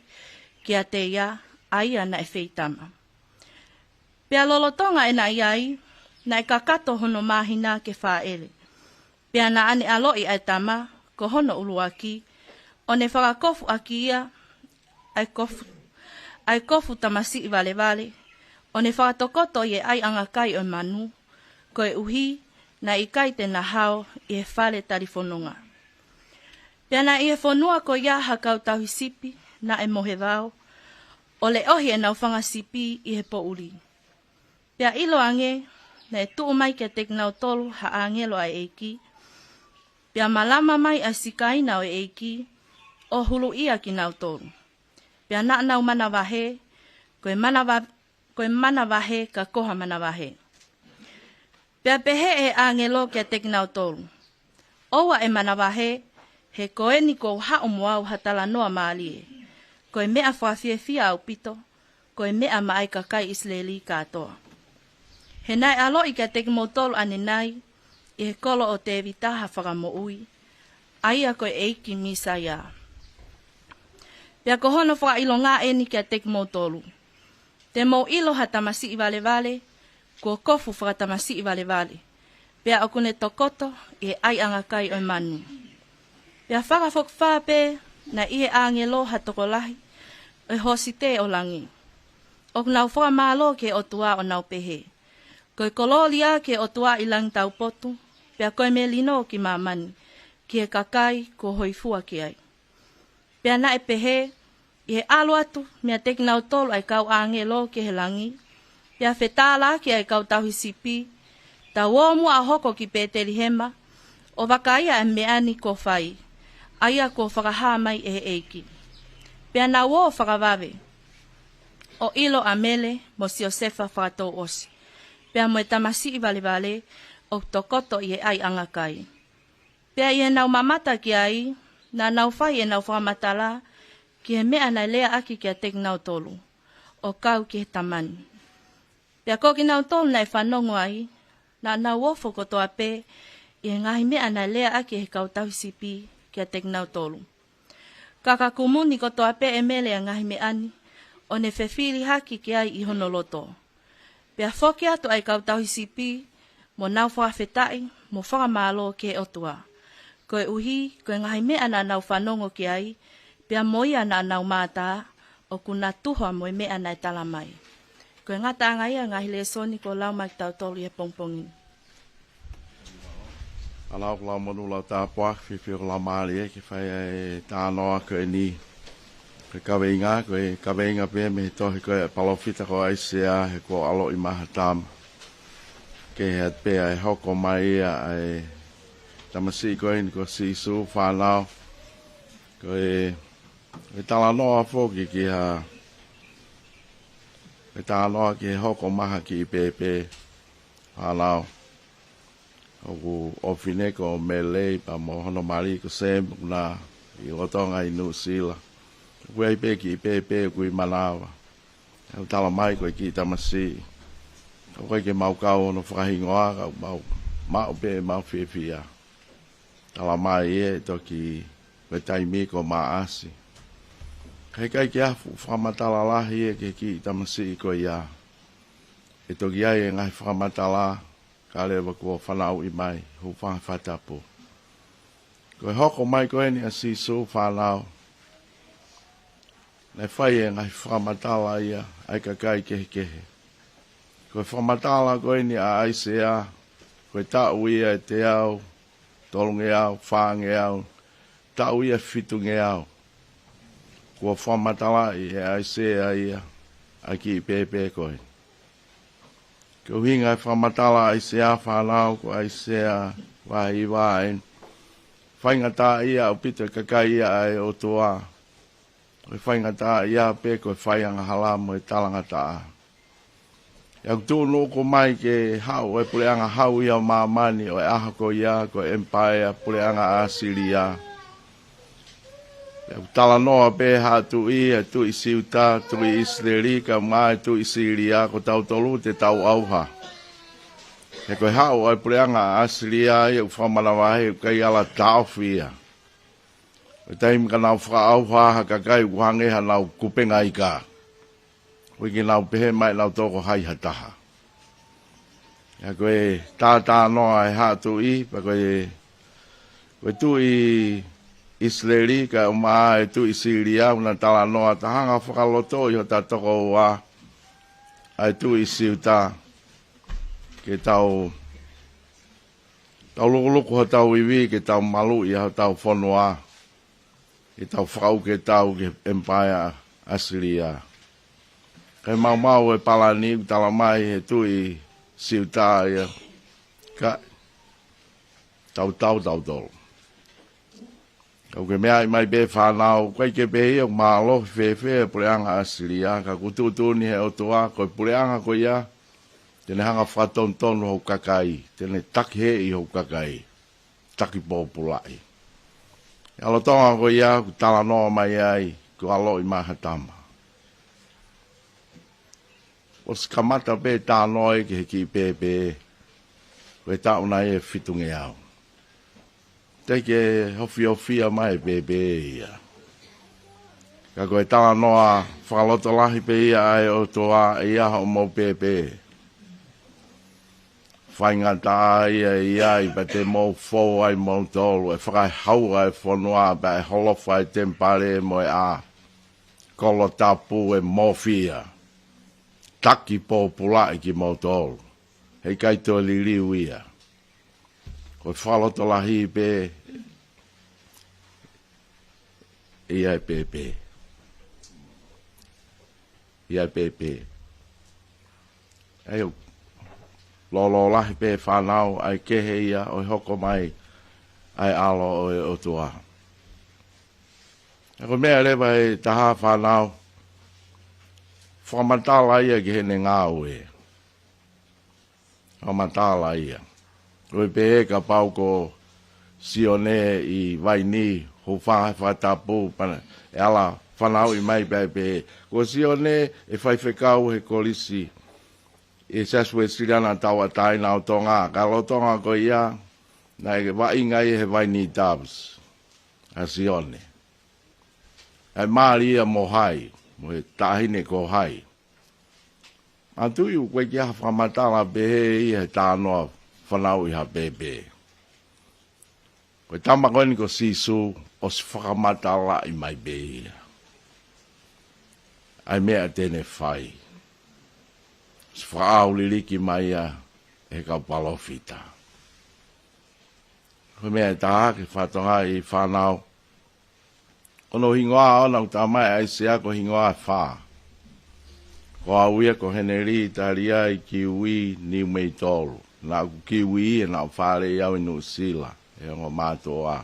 kiate ia, ʻa ia naʻe feitama. Pea lolotonga ʻena ʻi ai, naʻe kakato hono māhina ke fāʻele. Pea naʻa ne ʻaloʻi ʻa e tama, ko hono ʻuluaki, ʻo ne fakakofu ʻaki ia ʻa e kofu, ʻa e kofu tamasiʻi valevale, ʻo ne fakatokoto ʻi he ʻaiʻanga kai ʻo e manu, koeʻuhi naʻe ʻikai te na hao ʻi he fale talifononga. Pea naʻe ʻi he fonua ko ia ha kau tauhi sipi naʻe mohe vao, ʻo leʻohi ʻenau fanga sipi ʻi he poʻuli. Pea ʻiloange, naʻe tuʻu mai kiate kinautolu ha ʻāngelo ʻa e ʻEiki, pea malama mai ʻa e sikaina ʻo e ʻEiki, ʻo huluʻia kinautolu. Pea naʻa nau manavahē, ko e manava-, ko e manavahē ka ko ha manavahē. Pea pehē ʻe he ʻāngelo kiate kinautolu: ʻOua ʻe manavahē, he ko eni kuo u haʻu mo au ha talanoa mālie, ko e meʻa fakafiefia ʻaupito, ko e meʻa maʻa e kakai ʻIsileli kātoa. He naʻe ʻaloʻi kiate kimoutolu ʻanenai ʻi he kolo ʻo Tēvita ha Fakamoʻui, ʻa ia ko e ʻEiki Mīsaia. Pea ko hono fakaʻilonga eni kiate kimoutolu: Te mou ʻilo ha tamasiʻi valevale, kuo kofu fakatamasiʻi valevale, pea ʻoku ne tokoto ʻi he ʻaiʻanga kai ʻo e manu. Pea fakafokifā pē, naʻe ʻi he ʻāngelo ha tokolahi ʻo e hōsite ʻo langi, ʻoku nau fakamālō ki he ʻOtua ʻo nau pehē: Ko e kolōlia ki he ʻOtua ʻi langi taupotu, pea ko e melino ki māmani, ki he kakai kuo hōifua ki ai. Pea naʻe pehē, ʻi he ʻalu atu meiate kinautolu ʻa e kau ʻāngelo ki he langi, pea fetaulaki ʻa e kau tauhi sipi: Tau ō muʻa ʻo hoko ki Pētelihema, ʻo vakai ʻa e meʻa ni kuo fai, ʻa ia kuo fakahā mai ʻe he ʻEiki. Pea nau ō fakavave, ʻo ʻilo ʻa Mele mo Siosefa fakatouʻosi, pea mo e tamasiʻi valevale ʻoku tokoto ʻi he ʻaiʻanga kai. Pea ʻi heʻenau mamata ki ai, naʻa nau fai ʻenau fakamatala ki he meʻa naʻe leaʻaki kiate kinautolu, ʻo kau ki he tama ni. Pea ko kinautolu naʻe fanongo ai, naʻa nau ofo kotoa pē ʻi he ngaahi meʻa naʻe leaʻaki ʻe he kau tauhi sipi kiate kinautolu. Ka ka kumuni kotoa pē ʻe Mele ʻa e ngaahi meʻa ni, ʻo ne fefili hake ki ai ʻi hono loto. Pea foki atu ʻa e kau tauhi sipi, mo nau fakafetaʻi mo fakamālō ki he ʻOtua, koeʻuhi ko e ngaahi meʻa naʻa nau fanongo ki ai, pea mo ia naʻa nau mātā, ʻoku na tuha mo e meʻa naʻe tala mai. Ko e ngataʻanga ia ʻa e ngaahi lēsoni kuo lau mai kiate kitautolu ʻi he pongipongi ni. Hala ʻoku lau monū, lau tāpuaki, fiefia ʻoku lau mālie ke fai ʻa e talanoa ko eni. Ko e kaveinga, ko e kaveinga pē mei he tohi ko ē ʻa e palōfita ko ʻAisea, he kuo ʻaloʻi mai ha tama. Ke hea pē ʻa e hoko mai ia ʻa e tamasiʻi ko eni ko Sīsū, fānau. Ko e, ko e talanoa foki ki ha, ko e talanoa ki he hoko mai ha kiʻi pēpē, fānau. ʻOku ʻofeina ko Melei pea mo hono mali ko Sēmi, ʻoku na ʻi lolotonga ʻi Nuʻusila. ʻOku ʻi ai pē kiʻi pēpē ʻoku ʻi manava. ʻOku talamai ko e kiʻi tamasiʻi. Ka ʻoku ʻikai ke mau kau hono fakahingoa, ka mau maʻu pē ʻemau fiefia. Talamai ʻe toki, ko e taimi ko Maʻasi. Ka ʻikai ke ʻi ai ha fuʻu fakamatala lahi ia ki he kiʻi tamasiʻi ko ia. ʻE toki ʻi ai e ngaahi fakamatala, ka leva kuo fanauʻi mai, hūfanga he fakatapu. Ko e hoko mai ko eni ʻa Sīsū, fānau, naʻe fai e ngaahi fakamatala ia ʻa e kakai kehekehe. Ko e fakamatala ko eni ʻa ʻAisea, ko e taʻu ia ʻe teau tolungeau, fāngeau, taʻu ia fitungeau. Kuo fakamatalaʻi ʻe ʻAisea ia ʻa e kiʻi pēpē ko ē. Ko e ʻuhinga e fakamatala ʻa ʻAisea, fānau, ko ʻAisea vahe hiva eni. Faingataʻaʻia ʻaupito e kakai ia ʻa e ʻOtua. Ko e faingataʻaʻia pē ko e fai angahala mo e talangataʻa. ʻOku tuʻunuku mai ke haʻu e puleʻanga hau ia ʻo māmani ʻo e ʻaho ko ia, ko e ʻemipaea puleʻanga ʻAsilia. ʻOku talanoa pē Haʻa Tuʻi, e Tuʻi Siuta, Tuʻi ʻIsileli, kae ʻumaʻā e Tuʻi Sīlia, ko tautolu te tau ʻauha. He ko e haʻu ʻa e puleʻanga ʻAsilia ia ʻoku fakamanavahē ʻoku ʻikai ala taʻofi ia. Ko e taimi ka nau fakaʻauha ha kakai ʻoku hangē ha nau kupenga ika. ʻOku ʻikai ke nau pehē mai ʻe nautolu ko hai ha taha. ʻA ia ko e tātānoa e Haʻa Tuʻi, pea ko e, ko e Tuʻi ʻIsileli, kae ʻumaʻā e Tuʻi Sīlia, ʻoku na talanoa, ta hanga fakalotoʻi hota tokoua, ʻa e Tuʻi Siuta, ke tau, tau lukuluku hotau ivi, ke tau maluʻi ʻa hotau fonua, ke tau fakaʻuke tau ki he ʻemipaea ʻAsilia. Kae maumau e palani ʻoku talamai he Tuʻi Siuta ia. Ka tau tau tautolu. Ka ʻoku ke meaʻi mai pē fānau, ʻoku ʻikai ke pehē ia ʻoku mālohi fēfē e puleʻanga ʻAsilia, ka ʻoku tuʻutuʻuni he ʻOtua, ko e puleʻanga ko ia, te ne hanga fakatonutonu hoku kakai, te ne takiheeʻi hoku kakai. Taki pōpulaʻi. ʻI he lolotonga ko ia, ʻoku talanoa mai ai, kuo ʻaloʻi mai ha tama. ʻOsi kamata pē talanoa ia ki he kiʻi pēpē, ko e taʻu nai ʻe fitungeau. Teʻeki ke hofiofia mai e pēpē ia. Ka ko e talanoa fakalotolahi pē ia ʻa e ʻOtua, ʻe ʻi ai hoʻomou pēpē. Faingataʻa ia ʻe ʻi ai pea te mou fou ai moutolu, ʻe fakaehaua e fonua pea ʻe holofa e temipale mo e ʻā kolo tapu ʻe mofia. Taki pōpulaʻi kimoutolu. Heʻikai toe liliu ia. Ko e fakalotolahi pē ia e pēpē. Ia e pēpē. ʻA ia ʻoku lōlō lahi pē fānau ʻa e kehe ia ʻo e hoko mai ʻa e ʻAlo ʻo e ʻOtua. ʻA ia ko e meʻa leva ʻe taha fānau, fakamatala ia ki heʻene ngāue. Fakamatala ia. ʻOku pehē kapau ko Sione ʻi Vaini, hūfanga he fakatapu, pea ʻe ala fanauʻi mai pē pē. Ko Sione ʻe faifekau he kolisi ʻi he Siasi Uēsiliana Tauʻatāina ʻo Tonga. Ka lolotonga ko ia, naʻe vaʻinga ia he Vaini Doves. ʻA Sione. ʻA e mali ia mo hai, mo e taʻahine ko hai. Manatuʻi ʻoku ʻikai ke ʻi ai ha fakamatala pehē ia he talanoa fanauʻi ha pēpē. Ko e tama ko eni ko Sīsū, ʻosi fakamatalaʻi mai pē ia. ʻA e meʻa te ne fai. ʻOsi fakaʻauliliki mai ia ʻe he kau palōfita. Ko e meʻa ʻe taha ke fakatokangaʻi fānau, Ko hono hingoa ʻo ʻene tamai ʻa ʻAisea ko e hingoa ʻe fā. Ko au ia ko Heneli Taliai Kiui Niumeitolu. Naʻa ku kiui ʻi heʻene fale ʻi Nuʻusila, ʻi he ongo mātuʻa.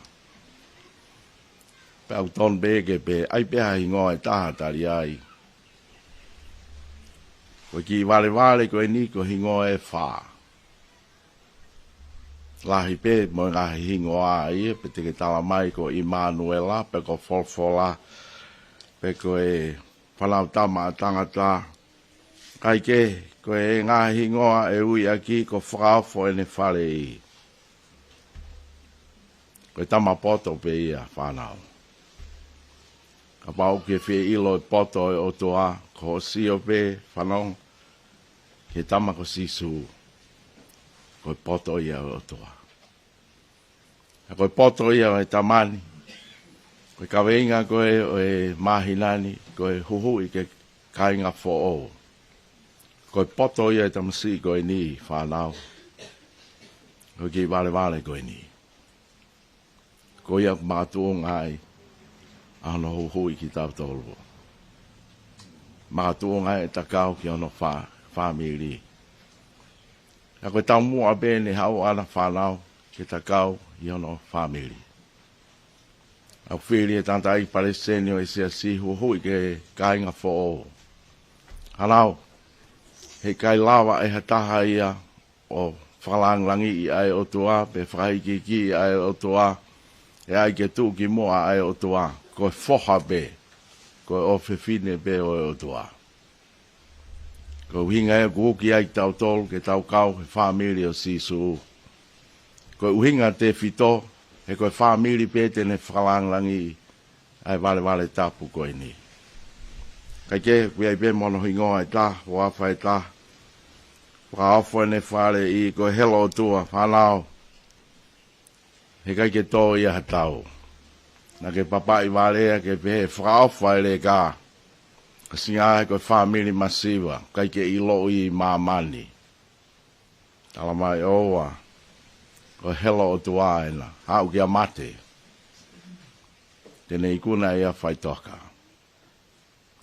Pea ʻoku tonu pē ke pehē, ʻai pē ha hingoa ʻe taha Taliai. Ko e kiʻi valevale ko eni ko e hingoa ʻe fā. Lahi pē mo e ngaahi hingoa ia, pe te ke tala mai ko ʻImanuela, pe ko Folofola, pe ko e Fānautama ʻa Tangata. Kae kehe, ko e ngaahi hingoa ʻe ui ʻaki ko Fakaofo ʻEne Fale ʻi. Ko e tama poto pē ia, fānau. Kapau ʻoku ke fie ʻilo e poto ʻo e ʻOtua, ko hoʻo sio pē, fanongo, ki he tama ko Sīsū. Ko e poto ia ʻo e ʻOtua. Ka ko e poto ia ʻo e tama ni, ko e kaveinga ko ē ʻo e māhina ni, ko e huhuʻi ki he kāinga foʻou. Ko e poto ia ʻo e tamasiʻi ko eni, fānau. Ko e kiʻi valevale ko eni. Ko ia ʻoku makatuʻunga ai ʻa hono huhuʻi kitautolu. Makatuʻunga ai ʻeta kau ki hono fā-, fāmili. Ka ko e taumuʻa pē ʻene haʻu ʻana, fānau, ke ta kau ʻi hono fāmili. ʻOku fili ʻe he tangataʻeiki palesiteni ʻo e siasi huhuʻi ki he kāinga foʻou. Fānau, heʻikai lava ʻe ha taha ia ʻo fakalāngilangiʻi ʻa e ʻOtua, pe fakaikiiki ʻa e ʻOtua, ʻe ʻai ke tuʻu ki muʻa ʻa e ʻOtua, ko e foha pē, ko e ʻofefine pē ʻo e ʻOtua. Ko e ʻuhinga ia ʻoku uki ai kitautolu ke tau kau he fāmili ʻo Sīsū. Ko e ʻuhinga tefito, he ko e fāmili pē te ne fakalāngilangiʻi ʻa e valevale tapu ko eni. Kae kehe, ʻoku ʻi ai pē mo hono hingoa ʻe taha, huafa ʻe taha. Fakaofo ʻEne Fale ʻi, ko e helo ʻOtua, fānau. Heʻikai ke tō ia ha tau. Naʻa ke papaʻi vale ia ke pehē fakaofo ʻa e leka. Ka singa he ko e fāmili masiva, ʻikai ke ʻiloʻi ʻi māmani. Tala mai ʻoua, ko e helo ʻOtua ena, haʻu kia mate. Te ne ikuna ia faʻitoka.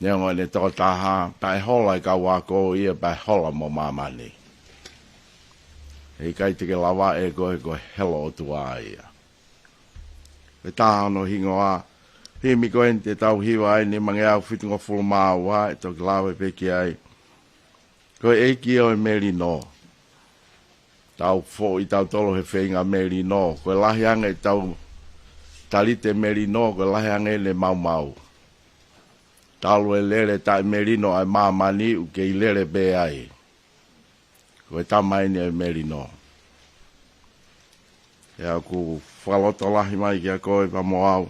Neongo ʻene tokotaha, taʻehola e kau ako ia, taʻehola mo māmani. Heʻikai te ke lava ʻe koe, ko e helo ʻOtua ia. Pea taha hono hingoa, himi ko eni te tau hiva ai, nimangeau fitungofulu mā ua, ʻe toki lave pē ki ai. Ko e ʻEiki ʻo e Melino. Tau foʻi tautolu he feinga melino. Ko e lahi ange ʻetau talite melino, ko e lahi ange ʻene maumau. Talu e lele taʻemelino ʻa e māmani, ʻoku kei lele pē ai. Ko e tama eni ʻo e melino. ʻE ʻoku fakalotolahi mai kia koe pea mo au.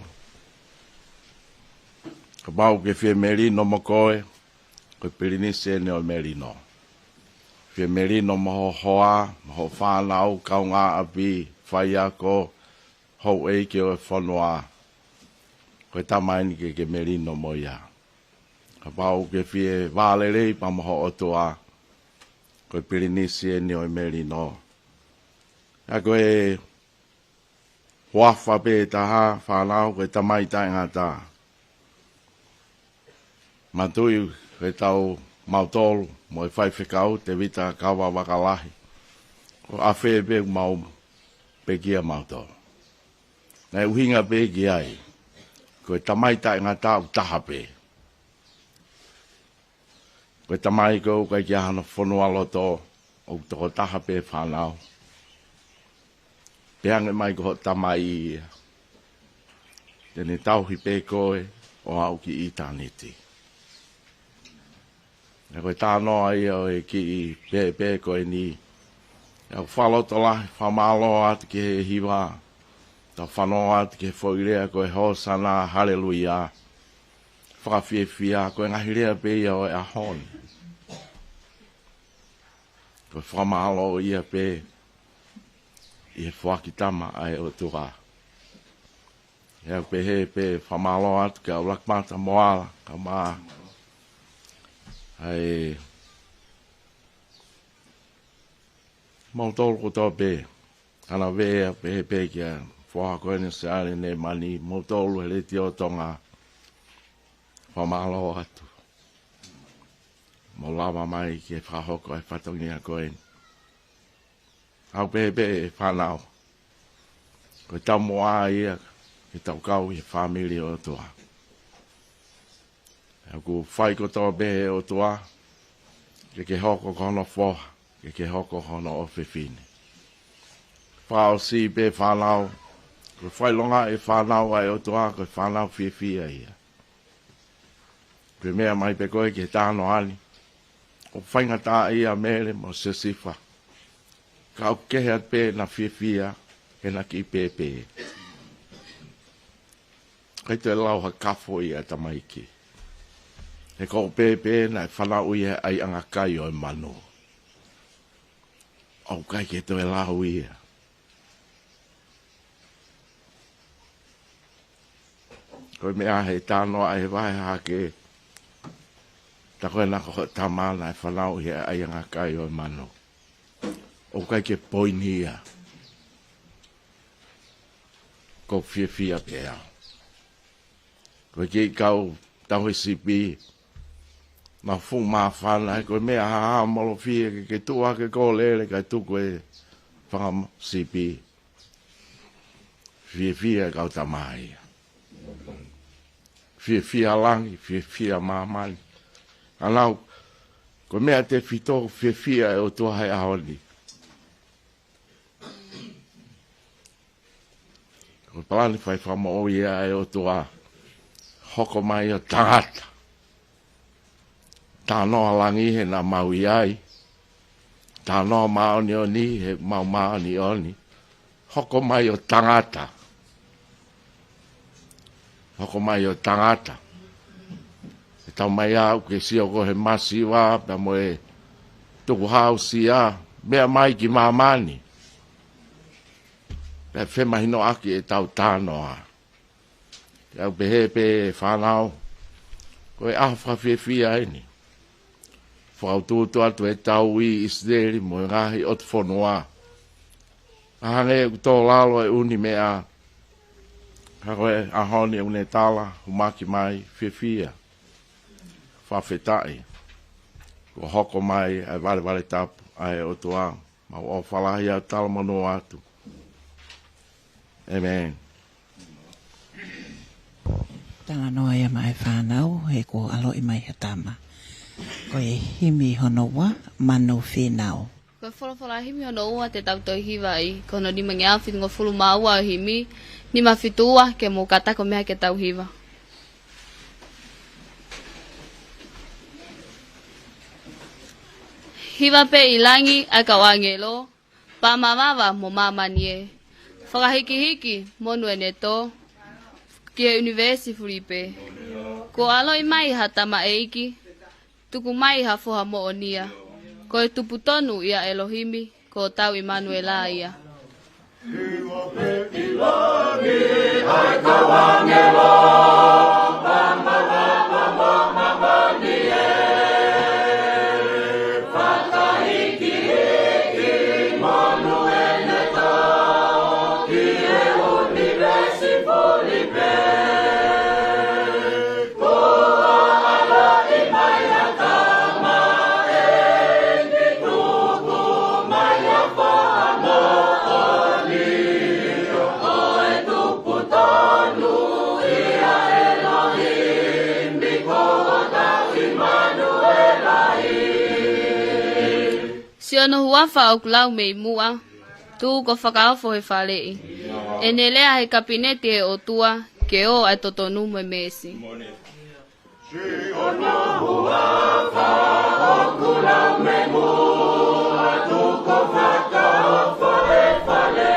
Kapau ʻoku ke fie melino mo koe, ko e pilinisi eni ʻo e melino. Fie melino mo ho hoa, mo ho fānau, kaungāʻapi, faiako, houʻeiki ʻo e fonua. Ko e tama eni ke ke melino mo ia. Kapau ʻoku ke fie vālelei pea mo ho ʻOtua, ko e pilinisi eni ʻo e melino. ʻA ko e huafa pē ʻe taha, fānau, ko e Tamai Taʻengata. Manatuʻi ko e tau mautolu, mo e faifekau, Tevita Kava Vakalahi. Ko e ʻafē pē mau pekia mautolu. Naʻe ʻuhinga pē ki ai. Ko e Tamai Taʻengata ʻoku taha pē. Ko e Tamai ko ē ʻoku ʻikai ke ʻi ai hano fonualoto, ʻoku tokotaha pē fānau. Pehē ange mai ko hoʻo Tamai ia. Te ne tauhi pē koe ʻo aʻu ki ʻitāniti. ʻA ko e talanoa ia ʻo e kiʻi pēpē ko eni. ʻA ko e fakalotolahi, fakamālō atu ki he hiva. Tau fanongo atu ki he foʻi lea ko e Hōsana, Haleluia. Fakafiefia, ko e ngaahi lea pē ia ʻo e ʻaho ni. Ko e fakamālō ia pē ʻi he foaki tama ʻa e ʻOtua. ʻA ia ʻoku pehē pē fakamālō atu kia ʻUlakimata Moala, kae ʻumaʻā ʻa e mautolu kotoa pē. Ana vea pehē pē kia foha ko eni Seale Nemani, mautolu he Letiō Tonga. Fakamālō atu. Mo lava mai ke fakahoko e fatongia ko eni. ʻOku pehē pē fānau, ko e taumuʻa ia ke tau kau ʻi he fāmili ʻo e ʻOtua. ʻOku fai kotoa pē ʻe he ʻOtua ke ke hoko ko hono foha, ke ke hoko ko hono ʻofefine. Fakaʻosi pē fānau, ko e fakaʻilonga ʻe fānau ʻa e ʻOtua ko e fānau fiefia ia. Ko e meʻa mai pē ko ē ki he talanoa ni, ʻoku faingataʻaʻia ʻa Mele mo Siosefa. Ka ʻoku kehe atu pē ʻena fiefia he ʻena kiʻi pēpē. ʻIkai toe lau ha kafo ia ʻa e tamaiki. He ko e pēpē naʻe fanauʻi ia he ʻaiʻanga kai ʻo e manu. ʻOku ʻikai ke toe lau ia. Ko e meʻa he talanoa ʻa e vahe hake, tā ko ena ko e tama naʻe fanauʻi he ʻaiʻanga kai ʻo e manu. ʻOku ʻikai ke poini ia. ʻOku ou fiefia pē au. Ko e kei kau tauhi sipi, naʻa ku fuʻu māfana, he ko e meʻa hahamolofia ke, ke tuʻu hake ko e lele kae tuku e fanga sipi. Fiefia e kau tama ia. Fiefia langi, fiefia māmani. Fānau, ko e meʻa tefito, fiefia e ʻOtua he ʻaho ni. Ko e palani fai fakamoʻui ʻa e ʻOtua, hoko mai ʻo tangata. Talanoa langi he naʻa mau ʻi ai. Talanoa māʻoniʻoni he mau māʻoniʻoni. Hoko mai ʻo tangata. Hoko mai ʻo tangata. ʻE tau mai au ke sio ko e masiva, pea mo e tukuhausia, meʻa mai ki māmani. Pea femahinoʻaki ʻetau talanoa. Pea u pehē pē fānau, ko e ʻaho fakafiefia eni. Fakautuutu atu ʻetau ui ʻIsileli mo e ngaahi ʻotu fonua. ʻA hangē ʻoku tō lalo e ʻū meʻa, ka ko e ʻaho ni ʻoku ne tala, humaki mai, fiefia. Fakafetaʻi. Kuo hoko mai ʻa e valevale tapu ʻa e ʻOtua. Mau ʻofa lahi ʻo talamonū atu. ʻĒmeni. Talanoa ia maʻa e fānau, he kuo ʻaloʻi mai ha tama. Ko e himi hono ua, Manu Fīnau. Ko e folofola himi hono ua te tau toe hiva ai, ko hono nimangeau fitungofulu mā ua ʻo e himi, nima fitu ua, ke mou kātaki ʻo meʻa ke tau hiva. Hiva pē ʻi langi ʻa e kau ʻāngelo, pā mavava mo māmani ē. Fakahikihiki mo nuenetō ki he ʻunivēsi fulipē. Kuo ʻaloʻi mai ha tamaʻeiki, tuku mai ha foha moʻonia. Ko e tupu tonu ʻia ʻElohimi, ko hotau ʻImanuela ia. Siʻono huafa ʻoku lau mei muʻa, tuku ʻo fakaofo he faleʻi. ʻEne lea he kapineti ʻe ʻOtua, ke ō ʻa e totonu mo e meesi. Siʻono huafa ʻoku lau mei muʻa, tuku ʻo fakaofo he faleʻi.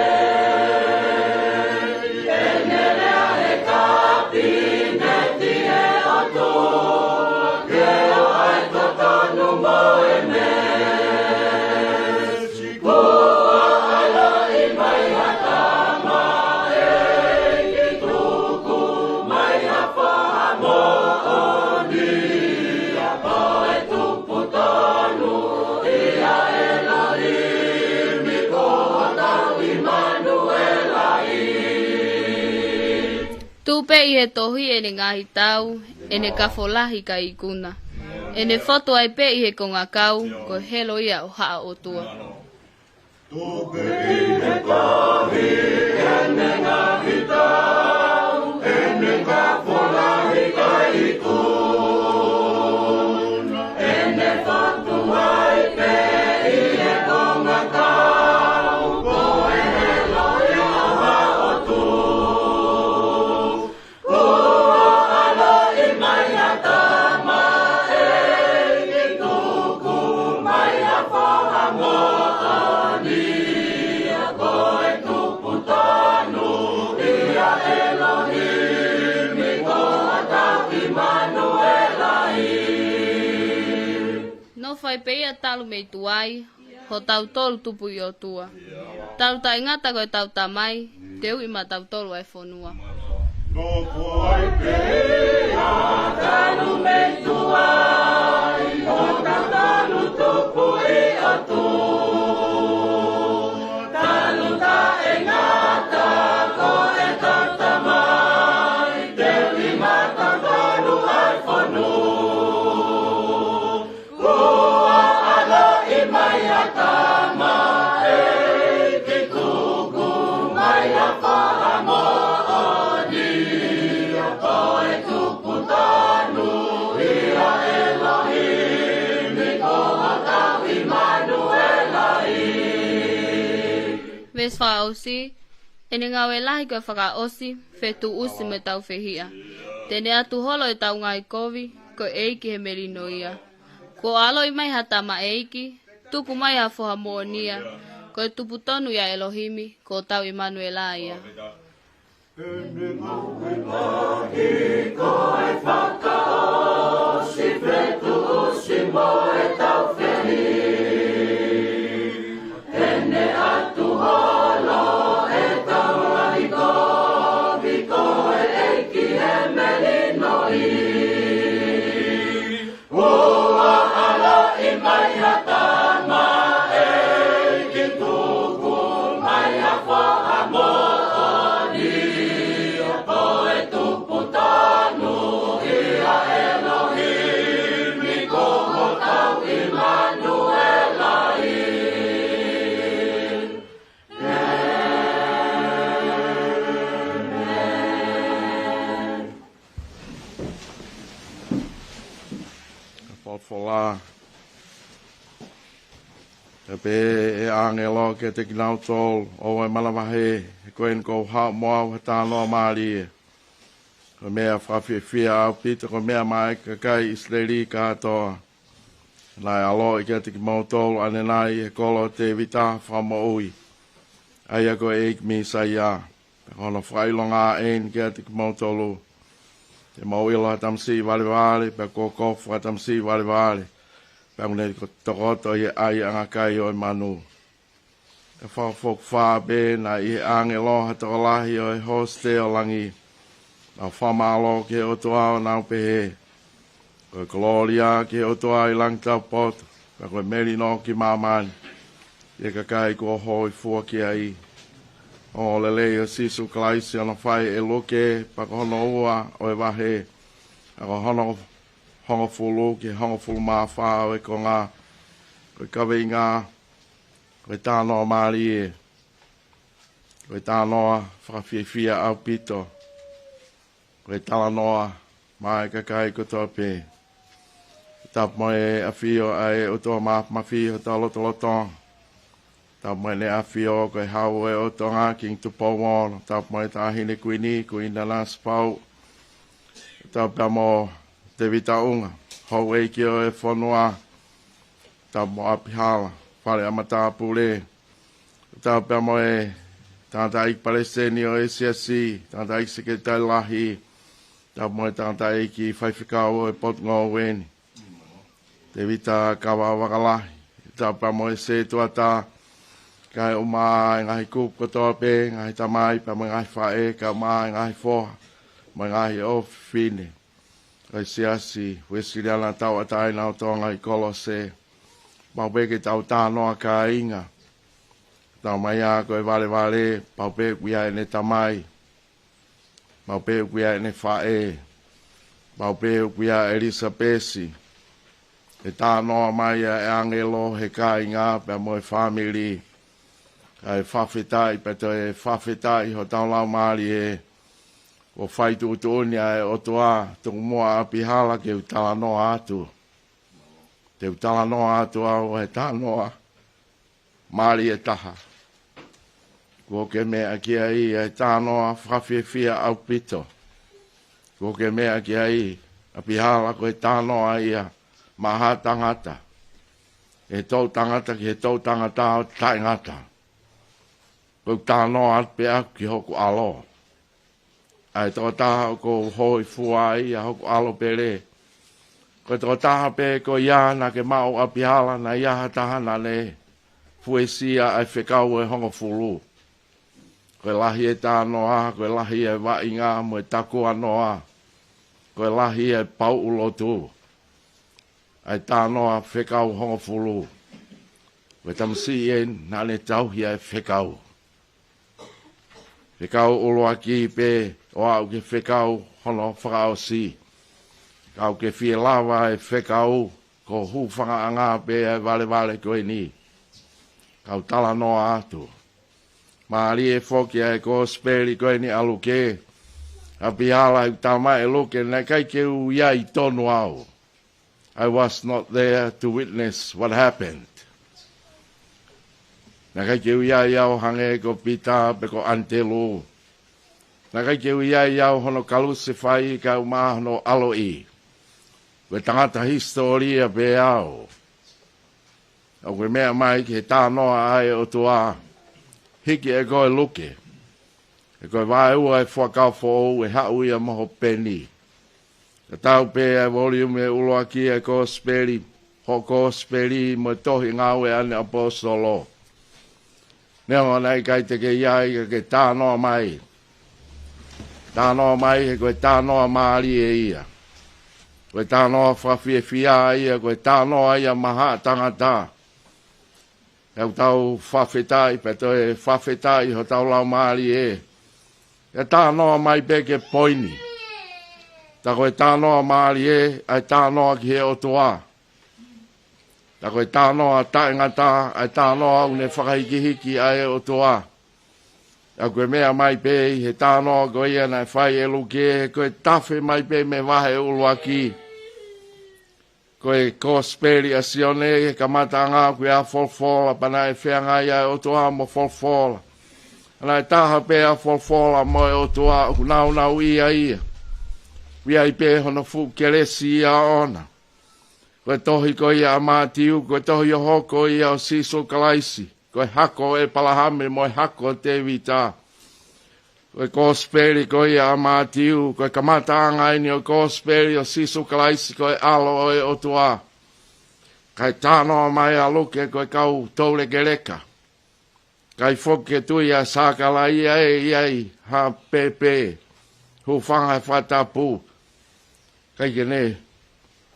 ʻEne lea he kapineti ʻe ʻOtua, ke ō ʻa e totonu mo e meesi. Tuʻu pē ʻi he tohi ʻene ngaahi tau, ʻene kafo lahi kae ikuna. ʻEne fotu ai pē ʻi he kongakau, ko e helo ia ʻo Haʻa ʻOtua. Nofo ai pē ia talu mei tuai, hotau tolu tupu ʻi ʻOtua. Talu taʻengata ko e tau Tamai, teuʻi maʻatautolu ʻa e fonua. Nofo ai pē ia talu mei tuai, hotau tolu tupu ʻi ʻOtua. Talu taʻengata ko e tau Tamai, teuʻi maʻatautolu ʻa e fonua. Kuo ʻaloʻi mai ʻa e tamaiki, tuku mai ʻa e fakamoʻoni, ko e tupu tonu ia ʻa ʻElohimi, ko hotau ʻImanuela ia. Veesi fakaʻosi, ʻene ngāue lahi ko e fakaʻosi, fetuʻusi mo e tau fehiʻa. Te ne ʻatu holo ʻetau ngaahi kovi, ko e ʻEiki he melino ia. Kuo ʻaloʻi mai ha tamaʻeiki, tuku mai ha foha moʻoni ia, ko e tupu tonu ia ʻa ʻElohimi, ko hotau ʻImanuela ia. ʻEne ngāue lahi ko e fakaʻosi, fetuʻusi mo e tau fehiʻa. Te ne ʻatu holo ʻetau ngaahi kovi, ko e ʻEiki he melino ia. Kuo ʻaloʻi mai ʻa e tamaiki, tuku mai ʻa e fakamoʻoni, ko e tupu tonu ia ʻa ʻElohimi, ko hotau ʻImanuela ia. Ka folofola ʻe pehē ʻe he ʻāngelo kiate kinautolu, ʻoua ʻe manavahē, he ko eni kuo u haʻu mo au ha talanoa mālie, ko e meʻa fakafiefia ʻaupito, ko e meʻa maʻá e kakai ʻIsileli kātoa. Naʻe ʻaloʻi kiate kimoutolu ʻanenai ʻi he kolo ʻo Tēvita ha Fakamoʻui, ʻa ia ko e ʻEiki Mīsaia. Pea ko hono fakaʻilonga eni kiate kimoutolu: Te mou ʻilo ha tamasiʻi valevale, pea kuo kofu ha tamasiʻi valevale, pea ʻoku ne tokoto ʻi he ʻai ʻa e ngaahi kai ʻo e manu. Ka fakafokifā pē naʻe ʻi he ʻāngelo ha tokolahi ʻo e hōsite ʻo langi, nau fakamālō ki he ʻOtua ʻo nau pehē: Ko e kolōlia ki he ʻOtua ʻi langi taupotu, pea ko e melino ki māmani, ʻi he kakai kuo hōifua ki ai. Ongoongolelei ʻo Sīsū Kalaisi ʻoku fai ʻe Luke, pea ko hono ua ʻo e vahe, pea ko hono hongofulu ki he hongofulu mā fā ʻo e konga. Ko e kaveinga: Ko e talanoa mālie, ko e talanoa fakafiefia ʻaupito, ko e talanoa maʻá e kakai kotoa pē. Tapu mo e ʻafio ʻa e ʻOtua Māfimafi ʻi hotau lotolotonga. Tapu mo ʻEne ʻAfio ko e Hau ʻo e ʻOtua, Kingi Tupou Ono. Tapu mo e Taʻahine Kuini, Kuini Nanasipauʻu. Tapu pea mo Tēvita ʻUnga, houʻeiki ʻo e fonua. Tapu mo ʻApihana, fale ʻa matāpule. Tapu pea mo e tangataʻeiki palesiteni ʻo e siasi, tangataʻeiki sekelitali lahi. Tapu mo e tangataʻeiki faifekau ʻo e potungāue ni, Tēvita Kavaʻavakalahi. Tapu pea mo e sētuata, kae ʻumaʻā e ngaahi kupu kotoa pē, ngaahi tamai pea mo e ngaahi faʻē, kae ʻumaʻā e ngaahi foha mo e ngaahi ʻofefine ʻo e Siasi Uēsiliana Tauʻatāina ʻo Tonga ʻi Kolose. Pau pē ke tau talanoa kāinga. Taumaiā ko e valevale, pau pē ʻoku ʻi ai ʻene tamai, pau pē ʻoku ʻi ai ʻene faʻē. Mau pē ʻoku ʻia ʻElisapesi ʻe talanoa mai ʻa e ʻāngelo he kāinga pea mo e fāmili. Kae fakafetaʻi pea toe fakafetaʻi hotau laumālie. Kuo fai tuʻutuʻuni ʻa e ʻOtua, tuku muʻa ʻa ʻApihala ke u talanoa atu. Te u talanoa atu au he talanoa mālie taha. Kuo ke meʻa ki ai ʻa e talanoa fakafiefia ʻaupito. Kuo ke meʻa ki ai ʻApihala ko e talanoa ia maʻa ha tangata. ʻE toʻutangata ki he toʻutangata ʻo taʻengata. Ko e talanoa atu pē ʻaku ki hoku ʻalo. ʻA e tokotaha ʻoku ou hōifua ai ʻa hoku ʻalo pele. Ko e tokotaha pē ko ia naʻa ke maʻu ʻApihala naʻe ʻi ai ha taha naʻa ne fuesia ʻa e fekau ʻe hongofulu. Ko e lahi e talanoa, ko e lahi e vaʻinga mo e takuanoa. Ko e lahi e pauʻu lotu. ʻA e talanoa fekau hongofulu. Ko e tamasiʻi eni naʻa ne tauhi ʻa e fekau. Fekau ʻuluaki pē ʻo aʻu ki he fekau hono fakaʻosi. Ka ʻoku ke fie lava e fekau ko e hūfangaʻanga pē ʻa e valevale ko eni. Ka u talanoa atu. Mālie foki ʻa e kosipeli ko eni ʻa Luke. ʻApihala ʻoku tala mai ʻe Luke naʻe ʻikai ke u ʻi ai tonu au. I was not there to witness what happened. Naʻe ʻikai ke u ʻi ai au hangē ko Pita pe ko ʻAnitelū. Naʻe ʻikai ke u ʻi ai au hono kalusefai kae ʻumaʻā hono ʻaloʻi. Ko e tangata hisitōlia pē au. ʻOku ke meʻa mai ki he talanoa ʻa e ʻOtua. Hiki ʻe koe Luke. He ko e vaeua e Fuakava Foʻou ʻe haʻu ia mo ho peni. Tatau pē ʻa e voliume ʻuluaki ʻa e kosipeli, hoʻo kosipeli mo e tohi Ngāue ʻa e ʻAposetolo. Neongo naʻe ʻikai te ke ʻi ai ka ke talanoa mai. Talanoa mai he ko e talanoa mālie ia. Ko e talanoa fakafiefia ia, ko e talanoa ia maʻa ha tangata. He ʻoku tau fakafetaʻi pea toe fakafetaʻi hotau laumālie. ʻE talanoa mai pē ki he poini. Tā ko e talanoa mālie ʻa e talanoa ki he ʻOtua. Tā ko e talanoa taʻengata ʻa e talanoa ʻoku ne fakahikihiki ʻa e ʻOtua. ʻOku ke meʻa mai pē ʻi he talanoa ko ia naʻe fai ʻe Luke, ko e tafe mai pē mei he vahe ʻuluaki. Ko e kosipeli ʻa Sione, he kamataʻanga ʻoku ʻi ai ʻa Folofola, pea naʻe feangai ʻa e ʻOtua mo Folofola. Naʻe taha pē ʻa Folofola mo e ʻOtua, ʻoku nāunauʻia ia. ʻOku ʻi ai pē hono fuʻu kelesi ʻaʻana. Ko e tohi ko ia ʻa Mātiu, ko e tohi ʻo e hoko ia ʻo Sīsū Kalaisi. Ko e hako ʻo ʻEpalahame mo e hako ʻo Tēvita. Ko e kosipeli ko ia ʻa Mātiu, ko e kamataʻanga eni ʻo e kosipeli ʻo Sīsū Kalaisi ko e ʻAlo ʻo e ʻOtua. Kae talanoa mai ʻa Luke ko e kau toulekeleka. ʻIkai foki ke tui ʻa Sakalaia ʻe ʻi ai ha pēpē. Hūfanga he fakatapu. ʻIkai ke ne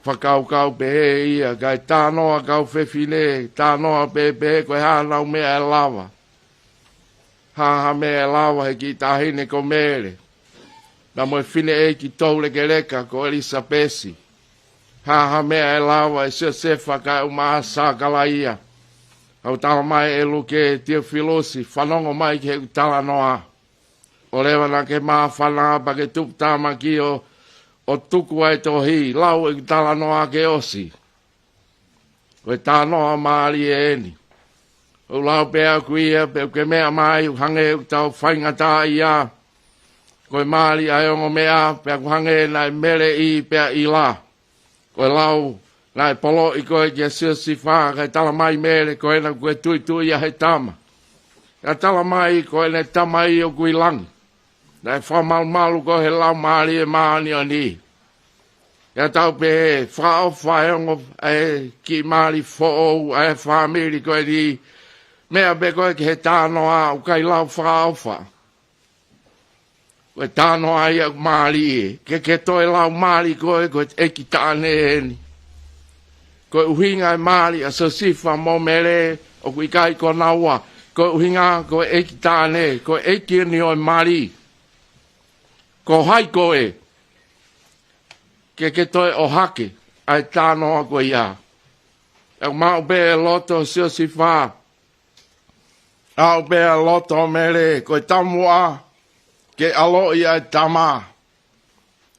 fakakaukau pehē ia, kae talanoa kau fefine, talanoa pē pehē ko e hā ʻenau meʻa ʻe lava. Hā ha meʻa ʻe lava he kiʻi taʻahine ko Mele. Pea mo e fineʻeiki toulekeleka ko ʻElisapesi. Hā ha meʻa ʻe lava ʻe Siosefa kae ʻumaʻā Sakalaia. ʻOku tala mai ʻe Luke, Tiofilusi, fanongo mai ki heʻeku talanoa. ʻOleva naʻa ke māfana pea ke tuputāmaki ʻo, ʻo tuku ʻa e tohi, lau ʻeku talanoa ke ʻosi. Ko e talanoa mālie eni. ʻOku lau pē ʻaku ia, pea ʻoku ke meʻa mai, ʻoku hangē ʻoku tau faingataʻaʻia. Ko e mali ʻa e ongo meʻa, pea ʻoku hangē naʻe meleʻi, pea ʻila. Ko e lau, naʻe poloʻi ko ē kia Siosifa, kae tala mai Mele, ko ena kuo tuʻituʻia he tama. Kae tala mai, ko ʻene tamai ʻoku ʻi langi. Naʻe fakamalumalu ko ē he Laumālie Māʻoniʻoni. ʻE tau pehē, fakaʻofa e ongo, ʻa e kiʻi mali foʻou, ʻa e fāmili ko eni. Meʻa pē ko ē ki he talanoa, ʻoku ʻikai lau fakaʻofa. Ko e talanoa ia ʻoku mālie, ke ke toe lau mali ko ē, ko e ʻeiki taʻane eni. Ko e ʻuhinga e mali ʻa Siosifa mo Mele, ʻoku ʻikai ko naua. Ko e ʻuhinga, ko e ʻeiki taʻane, ko e ʻeiki eni ʻo e mali. Ko hai koe? ke ke toe ʻohake ʻa e talanoa ko ia. ʻE maʻu pē ʻe loto Siosifa, ʻaʻu pē ʻa loto Mele, ko e taumuʻa ke ʻaloʻi ʻa e tama.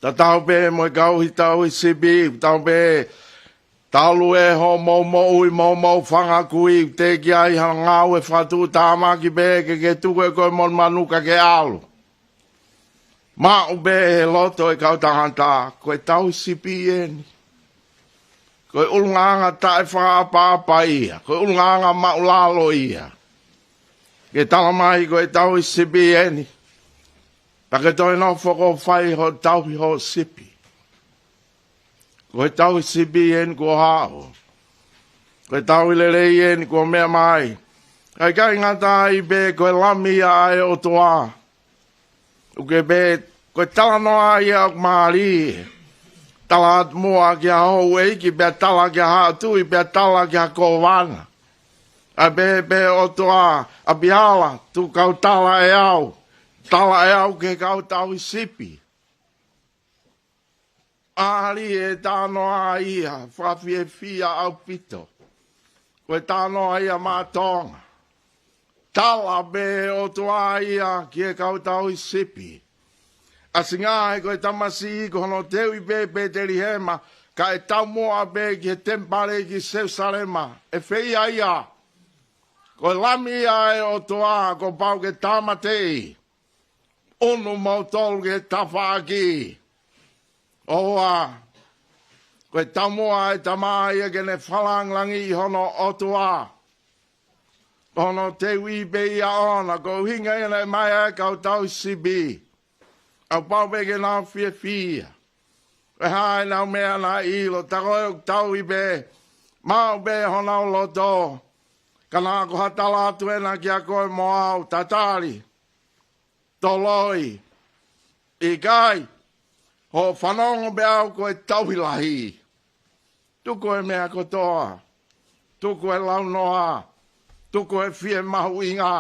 Tatau pē mo e kau tauhi sipi, tatau pē talu ʻe hoʻomou moʻui mo homou fanga kui, teʻeki ai ha ngāue fakatuʻutāmaki pē ke ke tuku ʻe koe mo e manu ka ke ʻalu. Maʻu pē ʻe loto e kau tangata, ko e tauhi sipi eni. Ko e ʻulungaanga taʻefakaʻapaʻapa ia, ko e ʻulungaanga māʻulalo ia. Ke tala mai ko e tauhi sipi eni. Pea ke toe nofo ʻo fai hoʻo tauhi hoʻo sipi. Ko e tauhi sipi eni kuo haʻu. Ko e tauhi lelei eni kuo meʻa mai. ʻIkai ngata ai pē ko e Lami ia ʻa e ʻOtua. ʻOku ke pehē, ko e talanoa ia ʻoku mālie. Tala atu muʻa ki ha houʻeiki, pea tala ki ha haʻa tuʻi, pea tala ki ha kōvana. ʻA e pehē pē ʻOtua, ʻApihala, tuku ke u tala ʻe au. Tala ʻe au ki he kau tauhi sipi. Mālie e talanoa ia, fakafiefia ʻaupito. Ko e talanoa ia maʻa Tonga. Tala pē ʻe he ʻOtua ia ki he kau tauhi sipi. ʻAsi ngaahi ko e tamasiʻi ko hono teuʻi pē Petelihema, kae taumuʻa pē ki he temipale ki Selusalema. ʻE fēia ia? Ko e Lami ia ʻa e ʻOtua, kuo pau ke tāmateʻi. ʻUnu moutolu ki he tafaʻaki. ʻOua, ko e taumuʻa ʻa e tama ia ke ne fakalāngilangiʻi hono ʻOtua. Hono teuʻi pē ia ʻoʻona, ko e ʻuhinga ia naʻe ʻomai ʻa e kau tauhi sipi. ʻOku pau pē ke nau fiefia. ʻE hā ʻenau meʻa naʻe ʻilo, tā ko ē ʻoku tauhi pē, maʻu pē honau loto. Ka naʻa ko ha tala atu ena kiate koe mo au, tatali. Toloi. ʻIkai, hoʻo fanongo pē au ko e tauhi lahi. Tuku e meʻa kotoa. Tuku e launoa. Tuku e fiemahuʻinga.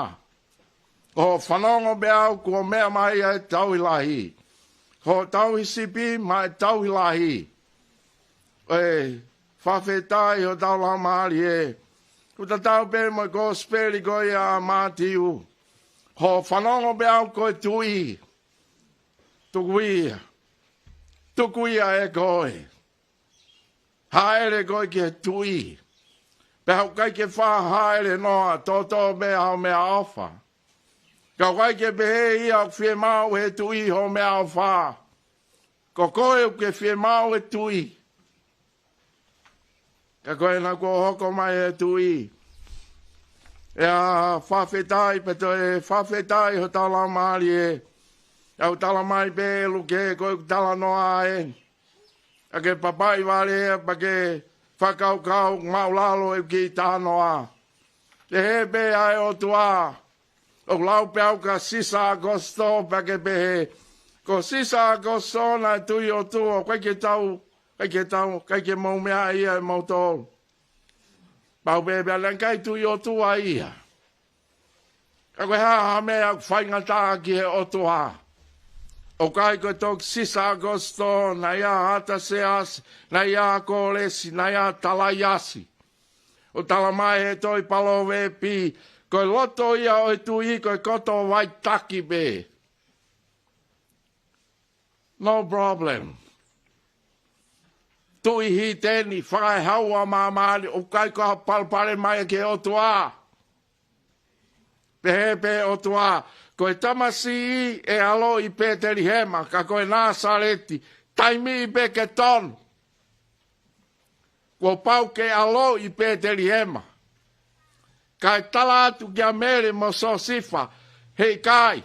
Hoʻo fanongo pē au kuo meʻa mai ʻa e tauhi lahi. Hoʻo tauhi sipi maʻa e tauhi lahi. ʻE, fakafetaʻi hotau laumālie. ʻOku tatau pē mo e kosipeli ko ia ʻa Mātiu. Hoʻo fanongo pē au ko e tuʻi. Tuku ia. Tuku ia ʻe koe. Hāʻele koe ki he tuʻi. Pea ʻoku ʻikai ke faʻa hāʻele noa, tōtō pē hoʻo meʻaʻofa. Ka ʻoku ʻikai ke pehē ia ʻoku fiemaʻu ʻe he tuʻi hoʻo meʻaʻofa. Ko koe ʻoku ke fiemaʻu ʻe he tuʻi. Ka ko ena kuo hoko mai e tuʻi. ʻE fakafetaʻi pē toe, fakafetaʻi hotau laumālie. ʻOku tala mai pē ʻe Luke ko e talanoa ē. ʻA ke papaʻi vale, pea ke fakakaukau māʻulalo e kiʻi talanoa. Pehē pē ʻa e ʻOtua. ʻOku lau pē au kia Sisa ʻAkosito pea ke pehē. Ko Sisa ʻAkosito naʻe tui ʻOtua, ʻoku ʻikai ke tau, ʻikai ke tau, ʻikai ke mou meaʻi ia ʻe moutolu. Pau pē pea naʻe ʻikai tui ʻOtua ia. Ka ko e hā ha meʻa ʻoku faingataʻa ki he ʻOtua. ʻOku ʻikai ko e toki Sisa ʻAkosito, naʻe ʻi ai ʻa Ataseasi, naʻe ʻi ai ʻa Kolesi, naʻe ʻi ai ʻa Talaiasi. ʻOku tala mai he tohi Palōveepi, ko e loto ia ʻo e tuʻi ko e koto vaitaki pē. No problem. Tuʻi hiteni, fakaehaua māmani, ʻoku ʻikai ko ha palopalema ia ki he ʻOtua. Pehē pē ʻOtua, ko e tamasiʻi ʻe ʻaloʻi Petelihema, ka ko e Nāsaleti, taimi pē ke tonu. Kuo pau ke ʻaloʻi Petelihema. Kae tala atu kia Mele mo Siosifa, heʻikai.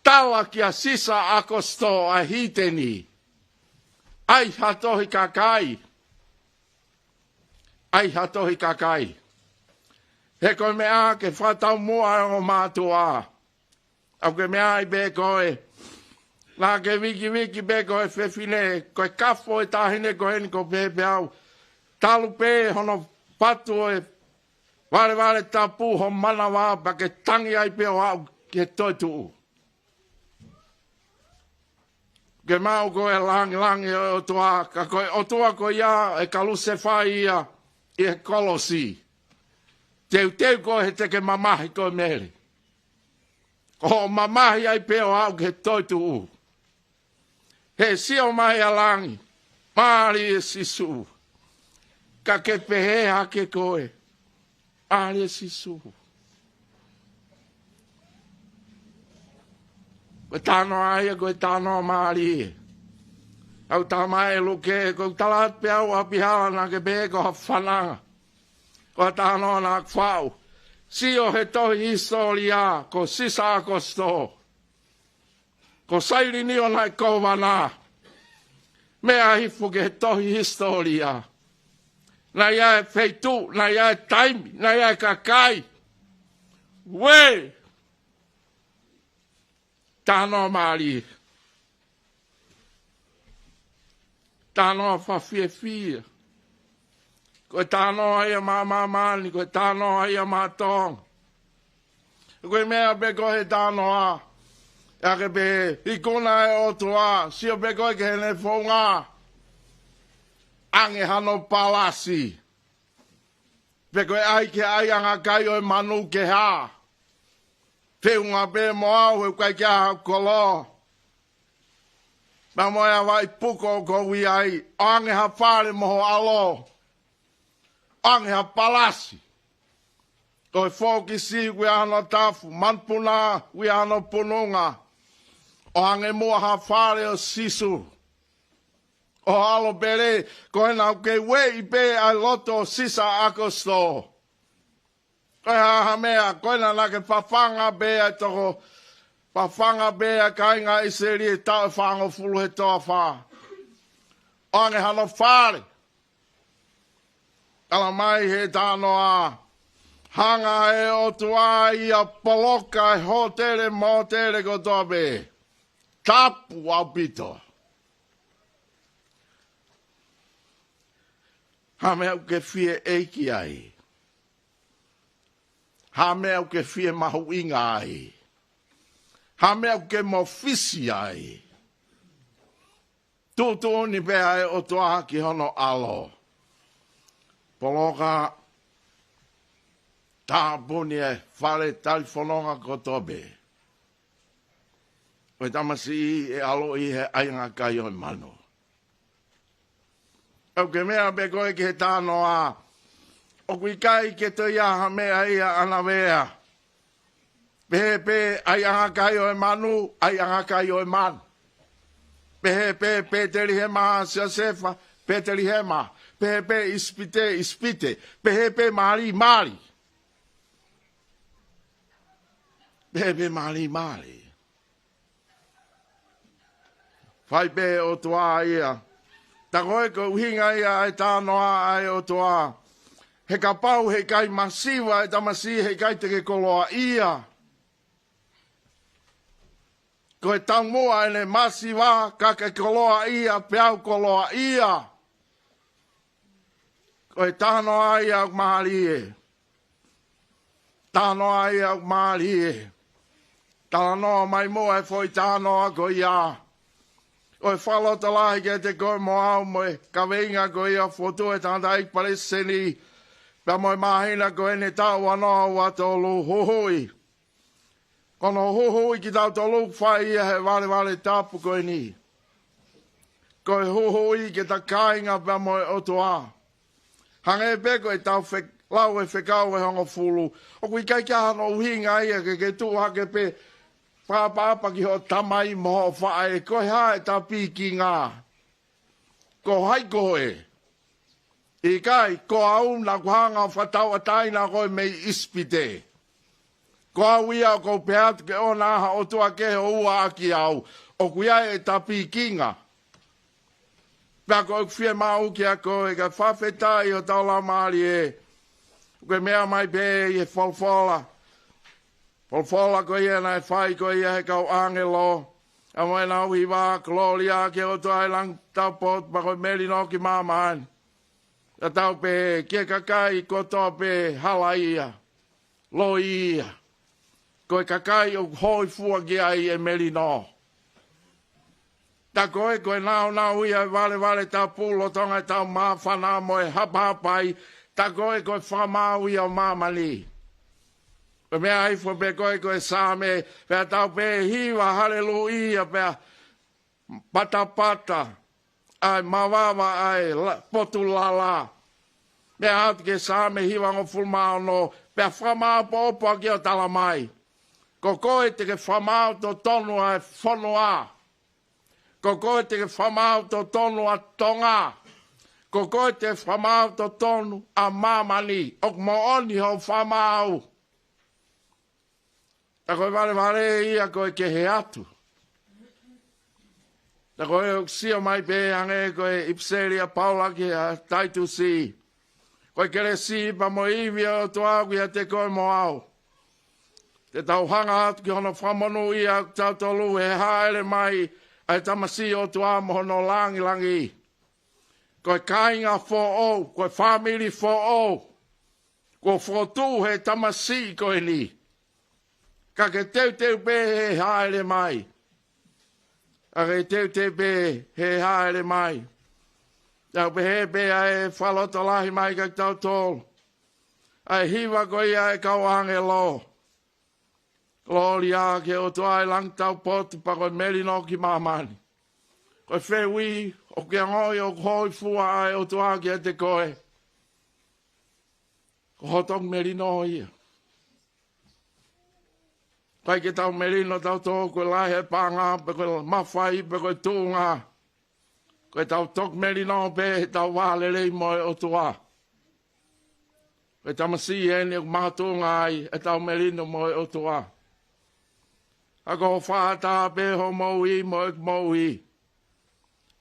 Tala kia Sisa ʻAkosito ʻa e hiteni. ʻAi ha tohi kakai. ʻAi ha tohi kakai. He ko e meʻa ke fakataumuʻa e ongo mātuʻa. ʻOku ke meaʻi pē koe. Naʻa ke vikiviki pē ko e fefine, ko e kafo e taʻahine ko eni ko pehē pē au. Talu pē hono patu ʻo e valevale tapu ho manava pea ke tangi ai pē ʻo aʻu ki he toetuʻu. Ke maʻu koe e langilangi ʻo e ʻOtua, ka ko e ʻOtua ko ia ʻe kalusefai ia ʻi he kolosi. Teuteu koe he te ke mamahi koe Mele. Ko hoʻo mamahi ai pē ʻo aʻu ki he toetuʻu. He sio mai ʻa langi, mālie Sīsū. Ka ke pehē hake koe, mālie Sīsū. Ko e talanoa ia, ko e talanoa mālie. ʻOku tala mai ʻe Luke, ko e tala atu pē ʻa Pihala naʻa ke pehē ko ha fananga. Ko e talanoa naʻa ku faʻu. Sio he tohi hisitōlia, ko Sisa ʻAkositō. Ko Sailinio naʻe kōvana. Meʻa hifo ki he tohi hisitōlia. Naʻe ʻi ai e feituʻu, naʻe ʻi ai e taimi, naʻe ʻi ai e kakai. Uē! Talanoa mālie. Talanoa fakafiefia. Ko e talanoa ia maʻa māmani, ko e talanoa ia maʻa Tonga. Ko e meʻa pē ko e talanoa. ʻA ke pehē, ikuna e ʻOtua, sio pē ko e ki heʻene founga. ʻAnge hano palasi. Pe ko e ʻai ke ʻai ʻa e ngaahi kai ʻo e manu ke hā. Feʻunga pē mo au he ʻoku ʻikai ke ʻi ai haʻaku koloa. Pea mo e ʻa Vaipuko ʻoku ou ʻi ai, ʻoange ha fale mo ho ʻalo. ʻOange ha palasi. Ko e fōkisi ʻoku ʻi ai hano tafu, manupuna ʻoku ʻi ai hano pununga. ʻOange muʻa ha fale ʻo Sīsū. ʻO ʻAlo Pele, ko ena ʻoku ke ueʻi pē ʻa e loto ʻo Sisa ʻAkositō. Ko e hā ha meʻa, ko ena naʻa ke fafanga pē ʻa e toko, fafanga pē ʻa e kāinga ʻIsileli he taʻu ʻe fāngofulu he toafa. ʻOange hano fale. Tala mai he talanoa. Hanga he ʻOtua ia poloka e hōtele mōtele kotoa pē. Tapu ʻaupito. Ha meʻa ʻoku ke fie ʻeiki ai. Ha meʻa ʻoku ke fie mahuʻinga ai. Ha meʻa ʻoku ke mafisi ai. Tuʻutuʻuni pē ʻa e ʻOtua ki hono ʻAlo. Poloka, tāpuni e fale talifononga kotoa pē. Ko e tamasiʻi ʻe ʻaloʻi he ʻai ʻa e ngaahi kai ʻo e manu. ʻOku ke meʻa pē ko e ki he talanoa. ʻOku ʻikai ke toe ʻi ai ha meʻa ia ʻa ʻanavea. Pehē pē ʻai ʻa e ngaahi kai ʻo e manu, ʻai ʻa e ngaahi kai ʻo e manu. Pehē pē Petelihema, Siosefa, Petelihema. Pehē pē ʻIsipite, ʻIsipite. Pehē pē Mali, Mali. Pehē pē Mali, Mali. Fai pē ʻOtua ia. Ta ko e ko e ʻuhinga ia ʻa e talanoa ʻa e ʻOtua. He kapau heʻikai masiva e tamasiʻi heʻikai te ke koloaʻia. Ko e taumuʻa ʻene masiva ka ke koloaʻia pea u koloaʻia. Ko e talanoa ia ʻoku mālie. Talanoa ia ʻoku mālie. Talanoa mai muʻa e foʻi talanoa ko ia. ʻO e fakalotolahi kiate koe mo au mo e kaveinga ko ia fotu e tangataʻeiki palesiteni. Pea mo e māhina ko eni taʻu ua noa ua tolu huhuʻi. Ko hono huhuʻi kitautolu fai ia he valevale tapu ko eni. Ko e huhuʻi ke ta kāinga pea mo e ʻOtua. Hangē pē ko e tau fe-, lau e fekau ʻe hongofulu. ʻOku ʻikai ke ʻi ai hano ʻuhinga ia ke ke tuʻu hake pē fakaʻapaʻapa ki hoʻo tamai mo hoʻo faʻē. Ko e hā e ta pīkinga. Ko hai koe? ʻIkai, ko au naʻa ku hanga ʻo fakatauʻatāina koe mei ʻIsipite. Ko au ia ʻoku ou pehē atu ke ʻoua naʻa ʻi ai ha ʻotua kehe ʻo ua ʻaki au. ʻOku ʻi ai e ta pīkinga. Pea ko ʻeku fiemaʻu kiate koe, kae fakafetaʻi ʻo tau lau mālie. Ko e meʻa mai pē ʻi he folofola. Folofola ko ia naʻe fai ko ia he kau ʻāngelo. ʻA mo ʻenau hiva, kolōlia ki he ʻOtua ʻi langi tapu, pea ko e melino ki māmani. ʻA tau pē, ki he kakai kotoa pē, halaia, loia. Ko e kakai ʻoku hōifua ki ai e melino. Ta ko e, ko e nāunau ia ʻo e valevale tapu lolotonga ʻetau māfana mo e hapahapai, ta ko e, ko e fakamaau ia ʻo māmani. Ko e meʻa ifo pē ko e, ko e Saame, pea tau pehē hiva haleluʻia, pea patapata ʻa e mavava ʻa e la-, potu lala. Meʻa atu ki he Saame hivangofulu mā ono, pea fakamāʻopoʻopo ʻaki ʻo talamai: Ko koe te ke fakamaau totonu ʻa e fonua. Ko koe te ke fakamaau totonu ʻa Tonga. Ko koe te ke fakamaau totonu ʻa māmani. ʻOku moʻoni hoʻo fakamaau. Ta ko e valevale ia ko e kehe atu. Ta ko e ʻoku sio mai pē hangē ko e ʻipiseli ʻa Paula kia Taitusi. Ko e kelesi pea mo e ivi ʻa e ʻOtua ʻoku ʻiate koe mo au. Te tau hanga atu ki hono fakamonūʻia ʻa kitautolu he hāʻele mai ʻa e tamasiʻi ʻOtua mo hono langilangi. Ko e kāinga foʻou, ko e fāmili foʻou. Kuo fokotuʻu he tamasiʻi ko eni. Ka ke teuteu pē he hāʻele mai. Ka ke teuteu pē he hāʻele mai. Tau pehē pē ʻa e fakalotolahi mai kia kitautolu. ʻA e hiva ko ia ʻa e kau ʻāngelo. Kolōlia ki he ʻOtua ʻi he langi taupotu pea ko e melino ki māmani. Ko e fehuʻi ʻoku ke ongoʻi ʻoku hōifua ʻa e ʻOtua kiate koe. Ko hoʻo toki melino ia. ʻIkai ke tau melino tautolu ko e lahi e paʻanga, pe ko e mafai, pe ko e tuʻunga. Ko ʻetau toki melino pē ʻetau vā lelei mo e ʻOtua. Ko e tamasiʻi eni ʻoku makatuʻunga ai ʻetau melino mo e ʻOtua. ʻA ko e fakaʻatā pē hoʻo moʻui mo ʻeku moʻui.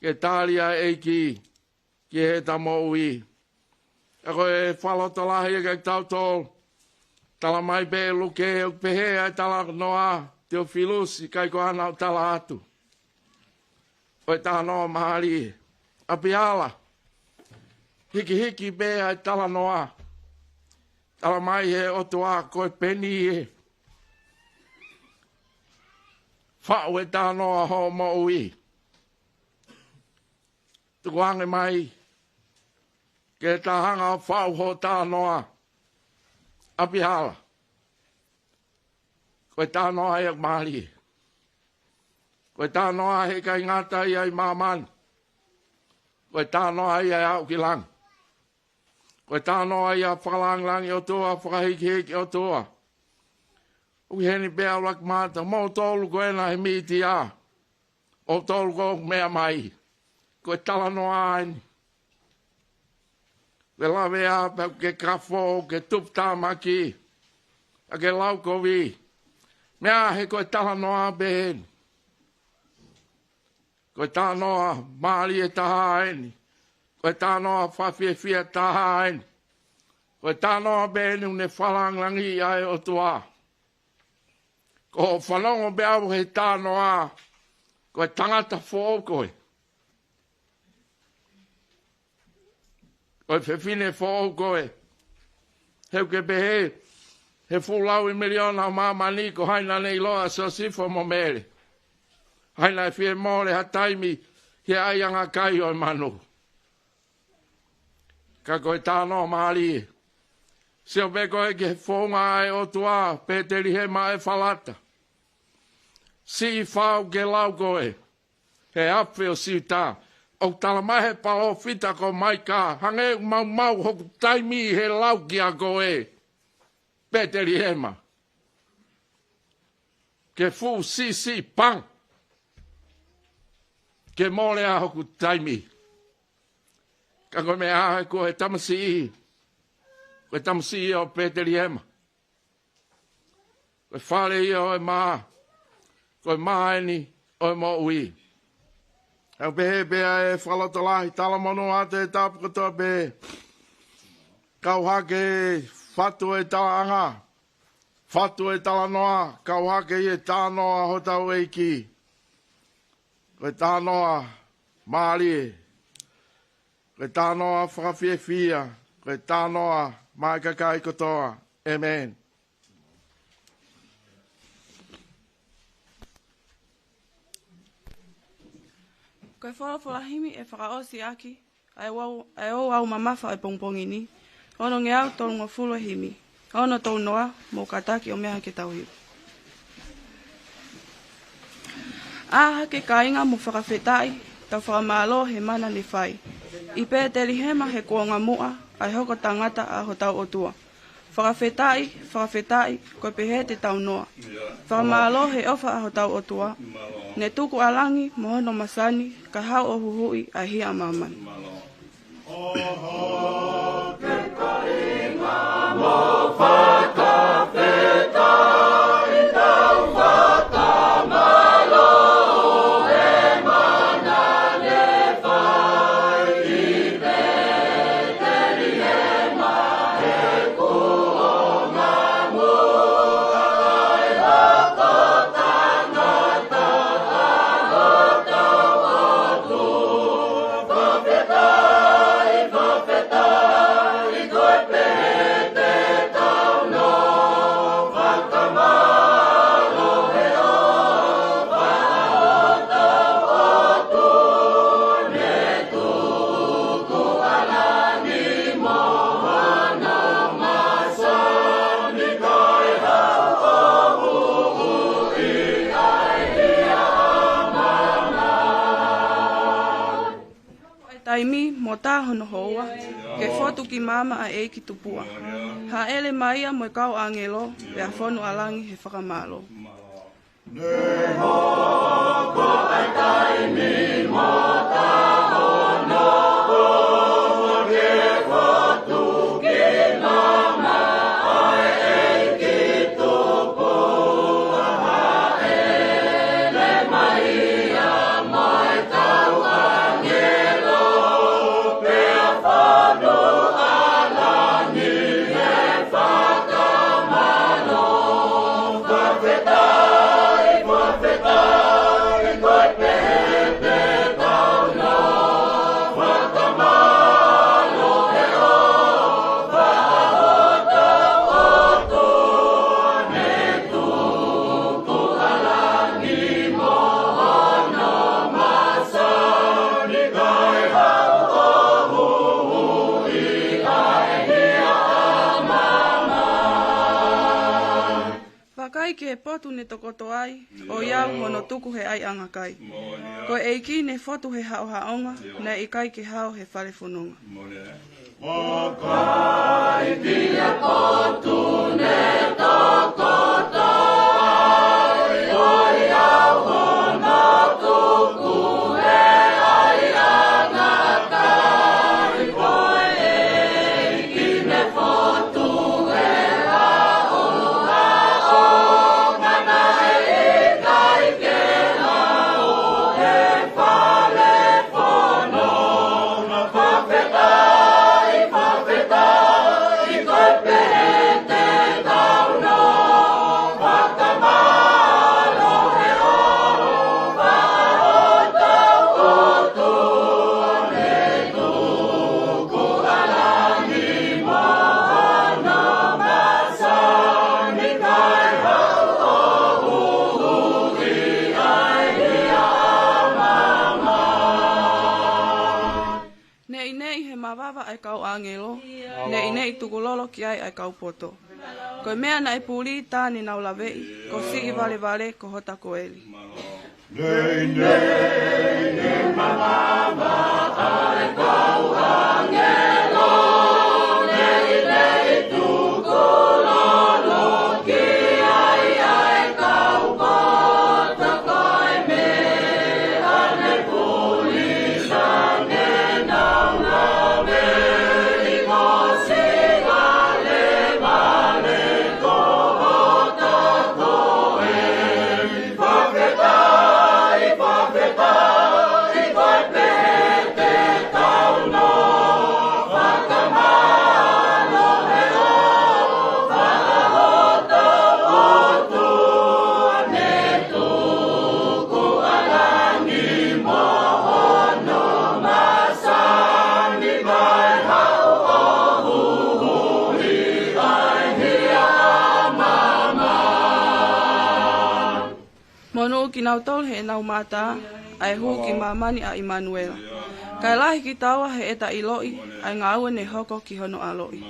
Ke tali ʻa e ʻEiki ki heʻeta moʻui. ʻA ko e fakalotolahi kia kitautolu. Talamai pē ʻe Luke ʻoku pehē ʻa e talanoa, Teofilusi, ʻikai ko haʻana ʻo tala atu. Ko e talanoa mālie. ʻApihala. Hikihiki pē ʻa e talanoa. Talamai he ʻOtua ko e peni ē. Faʻu e talanoa hoʻo moʻui. Tukuange mai ke ta hanga ʻo faʻu hoʻo talanoa, ʻApihala. Ko e talanoa ia mālie. Ko e talanoa heʻikai ngata ia ʻi māmani. Ko e talanoa ia ʻe aʻu ki langi. Ko e talanoa ia fakalangilangi ʻOtua, fakahikihiki ʻOtua. ʻOku ʻi heni pē ʻa e ʻuluaki mata, moutolu ko ena he mītia. ʻOutolu ko e meʻa mai. Ko e talanoa eni. Ke lavea pea ke kafo, ke tuputāmaki. ʻA ke laukovi. Meʻa he ko e talanoa pē eni. Ko e talanoa mālie taha eni. Ko e talanoa fakafiefia taha eni. Ko e talanoa pē eni ʻoku ne fakalangilangiʻi ʻa e ʻOtua. Ko hoʻo fanongo pē ʻaʻau he talanoa, ko e tangata foʻou koe. Ko e fefine foʻou koe. He ʻoku ke pehē, he fuʻu lau ʻe miliona ʻo māmani ko hai naʻa ne ʻiloa ʻa Siosifa mo Mele. Hai naʻe fie mole ha taimi ki he ʻaiʻanga kai ʻo e manu. Ka ko e talanoa mālie. Sio pē koe ki he founga ʻa e ʻOtua, Pētelihema ʻEfalata. Siʻi fau ke lau koe. He afe ʻo Siuta. ʻOku talamai he palōfita ko Maika. Hangē ʻoku maumau hoku taimi he lau kia koe. Pētelihema. Ke fuʻu siʻisiʻi pang. Ke mole ʻa hoku taimi. Ka ko e meʻa ʻa e ko e tamasiʻi. Ko e tamasiʻi ʻo Pētelihema. Ko e fale ia ʻo e mā. Ko e mā eni ʻo e moʻui. ʻOku pehē pē ʻa e fakalotolahi talamonū atu e tapu kotoa pē. Kau hake fatu e talaʻanga. Fatu e talanoa, kau hake ʻi he talanoa hotau ʻEiki. Ko e talanoa mālie. Ko e talanoa fakafiefia. Ko e talanoa maʻa e kakai kotoa. ʻĒmeni. Ko e folofola himi ʻe fakaʻosi ʻaki ʻa e ouau, ʻa e ouau mamafa ʻo e pongipongi ni, onongeau tolungofulu e himi, ono tolu noa, mou kātaki ʻo meʻa ke tau hiva. ʻĀ hake kāinga mo fakafetaʻi, tau fakamālō he mana ne fai. ʻI Pētelihema he kuonga muʻa, ʻa e hoko tangata ʻa hotau ʻOtua. Fakafetaʻi, fakafetaʻi, ko e pehē te tau noa. Fakamālō he ʻofa ʻa hotau ʻOtua. Ne tuku ʻa langi mo hono masani, kae haʻu ʻo huhuʻi ʻa e hia ʻa māmani. Taimi mo tā hono houa, ke fotu ki māmani ʻa e ʻEiki Tupua. Hāʻele mai ia mo e kau ʻāngelo, pea fonu ʻa langi he fakamālō. Vakai ki he potu ne tokoto ai, ʻo i au hono tuku he ʻaiʻanga kai. Ko e ʻEiki ne fotu he haʻohaʻonga, naʻe ʻikai ke hao he fale fononga. Neʻineʻi he mavava ʻa e kau ʻāngelo, neʻineʻi tukulolo ki ai ʻa e kau poto. Ko e meʻa naʻe puli tā ne nau laveʻi, ko siʻi valevale ko hota koeli. Monū kinautolu heʻenau mata, ʻa e hū ki māmani ʻa ʻImanuela. Kae lahi kitaua heʻeta ʻiloʻi ʻa e ngāue ne hoko ki hono ʻaloʻi.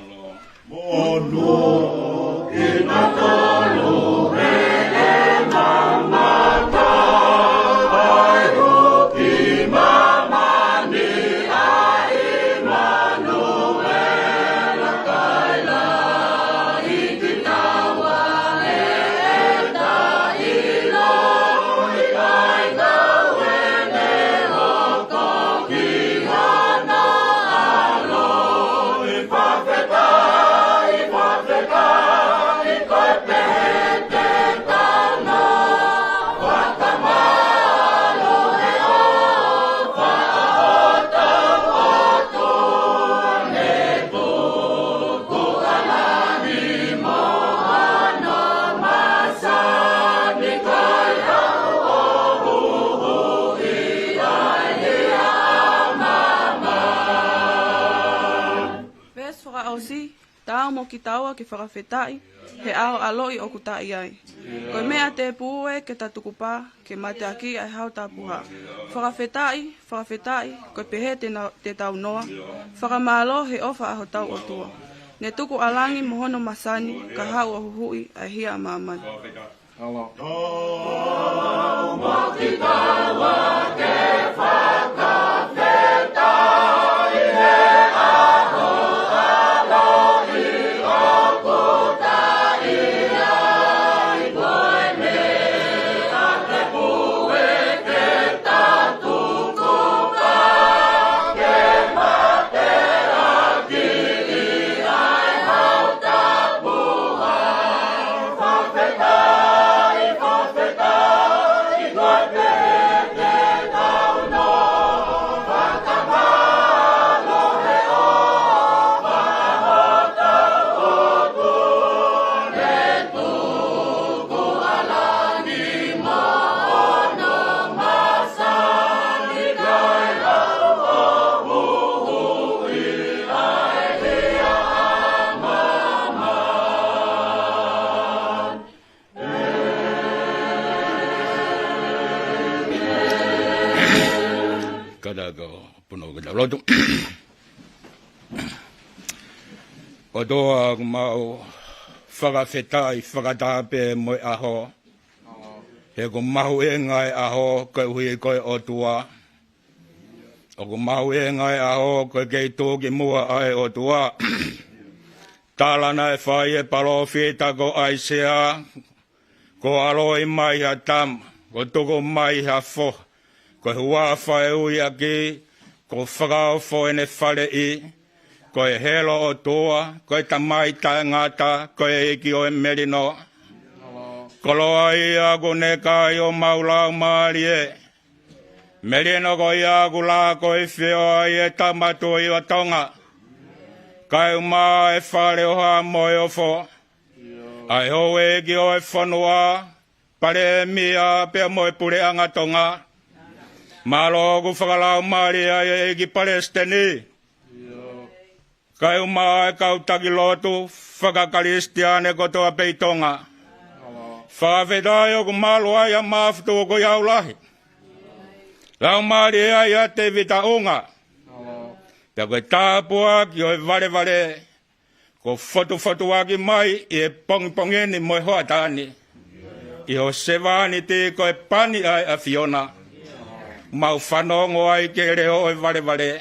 Veesi fakaʻosi, taau mo kitaua ke fakafetaʻi he ʻaho ʻaloʻi ʻoku ta ʻi ai. Ko e meʻa tēpū ē ke ta tukupā, ke mateakiʻi ʻa e hau tapuhā. Fakafetaʻi, fakafetaʻi, ko e pehē te na-, te tau noa. Fakamālō he ʻofa ʻa hotau ʻOtua. Ne tuku ʻa langi mo hono masani, ka haʻu ʻo huhuʻi ʻa e hia ʻa māmani. Kātaki ʻo punou ke tau lotu. ʻOtua, ʻoku mau fakafetaʻi fakataha pē mo e ʻaho. He ʻoku mahuʻinga e ʻaho koeʻuhi ko e ʻOtua. ʻOku mahuʻinga e ʻaho ko e kei tuʻu ki muʻa ʻa e ʻOtua. Tala naʻe fai ʻe he palōfita ko ʻAisea, kuo ʻaloʻi mai ha tama, kuo tuku mai ha foha, ko e huafa ʻe ui ʻaki, kuo fakaofo ʻene faleʻi, ko e Helo ʻOtua, ko e Tamai Taʻengata, ko e ʻEiki ʻo e Melino. Koloa ia ʻoku ne kai ʻo mau laumālie. Melino ko ia ʻoku lā ko e feoa ʻi he Tama Tuʻi ʻo Tonga. Kae ʻumaʻā e Fale ʻo Haʻa Moheofo, ʻa e houʻeiki ʻo e fonua, Palēmia pea mo e Puleʻanga Tonga. Mālō ʻoku fakalaumālie ai e ʻEiki Palesiteni. Kae ʻumaʻā e kau taki lotu fakakalisitiane kotoa pē ʻi Tonga. Fakafetaʻi ʻoku malu ai ʻa Mafutu ko ia ʻoku lahi. Laumālie ai ʻa Tēvita ʻUnga. Pea ko e tāpuaki ʻo e valevale, kuo fotufotuaki mai ʻi he pongipongi ni mo e hoʻatā ni. ʻI ho sevāniti ko e pani ʻa e ʻAfiona. Mau fanongo ai ki he leʻo ʻo e valevale.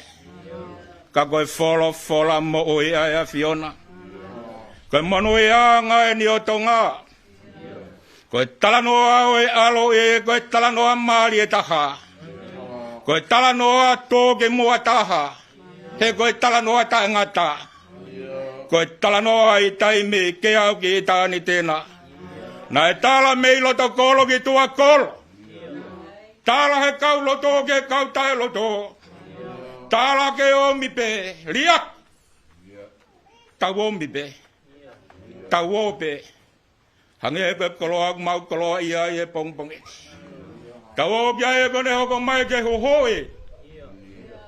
Ka ko e folofola moʻui ʻa e ʻAfiona. Ko e monūʻiaʻanga eni ʻo Tonga. Ko e talanoa ʻo e ʻaloʻi, ko e talanoa mālie taha. Ko e talanoa tuʻukimuʻa taha. He ko e talanoa taʻengata. Ko e talanoa ʻi taimi ke aʻu ki ʻitāniti na. Naʻe tala mei loto kolo ki tuʻa kolo. Tala he kau loto ki he kau taʻeloto. Tala ke ʻomi pē, liʻaki. Tau ʻomi pē. Tau ō pē. Hangē ko e koloa ʻoku mau koloaʻia ai he pongipongi. Tau ō ki ai he kuo ne hoko mai ke huhuʻi.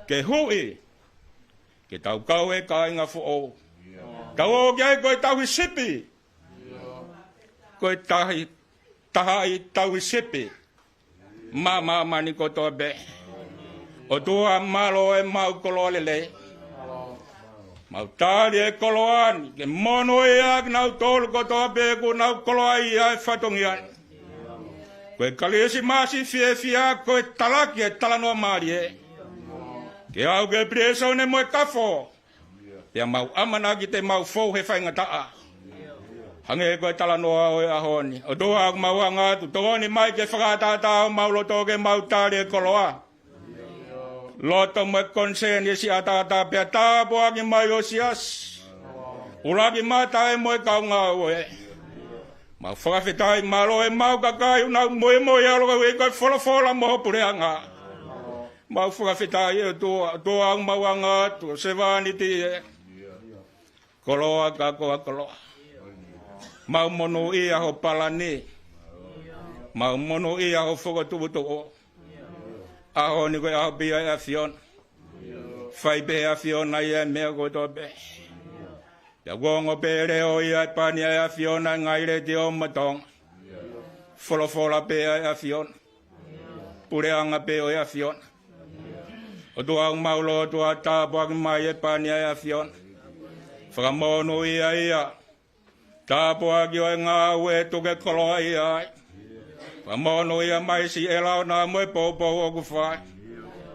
Ke huʻi. Ke tau kau he kāinga foʻou. Tau ō ki ai ko e tauhi sipi. Ko e tahi, tahaʻi tauhi sipi. Mā māmani kotoa pē. ʻOtua mālō ʻemau koloa lelei. Mau tali e koloa ni ke monūʻia kinautolu kotoa pē kuo nau koloaʻia e fatongia ni. Ko e Kalisimasi fiefia ko e talaki e talanoa mālie. Ke aʻu ki he pilīsone mo e kafo. Pea mau ʻamanaki te mau fou he faingataʻa. Hangē ko e talanoa ʻo e ʻaho ni. ʻOtua ʻoku mau hanga atu, tokoni mai ke fakaʻataʻatā homau loto ke mau tali e koloa. Loto mo e konisēnisi ʻataʻatā pea tāpuaki mai ho siasi. ʻUluaki, mataʻi mo e kau ngāue. Mau fakafetaʻi mālō ʻemau kakai ʻoku nau muimui ʻalu koeʻuhi ko e folofola mo ho puleʻanga. Mau fakafetaʻi ʻe ʻOtua, ʻOtua ʻoku mau hanga atu, sevāniti ē. Koloa ka ko e koloa. Mau monūʻia ho palani. Mau monūʻia ho fokotuʻutuʻu. ʻAho ni ko e ʻaho pē ia ʻa e ʻAfiona. Fai pē ʻe he ʻAfiona ia e meʻa kotoa pē. Pea kuo ongo pē leʻo ia e pani ʻa e ʻAfiona ʻi he ngaahi letiō mo Tonga. Folofola pē ʻa e ʻAfiona. Puleʻanga pē ʻo e ʻAfiona. ʻOtua ʻoku mau lotua, tāpuaki mai e pani ʻa e ʻAfiona. Fakamonūʻia ia. Tāpuaki ʻo e ngāue ʻe tuku e koloaʻia ai. Fakamonūʻia mai siʻi ʻElaona mo e poupou ʻoku fai.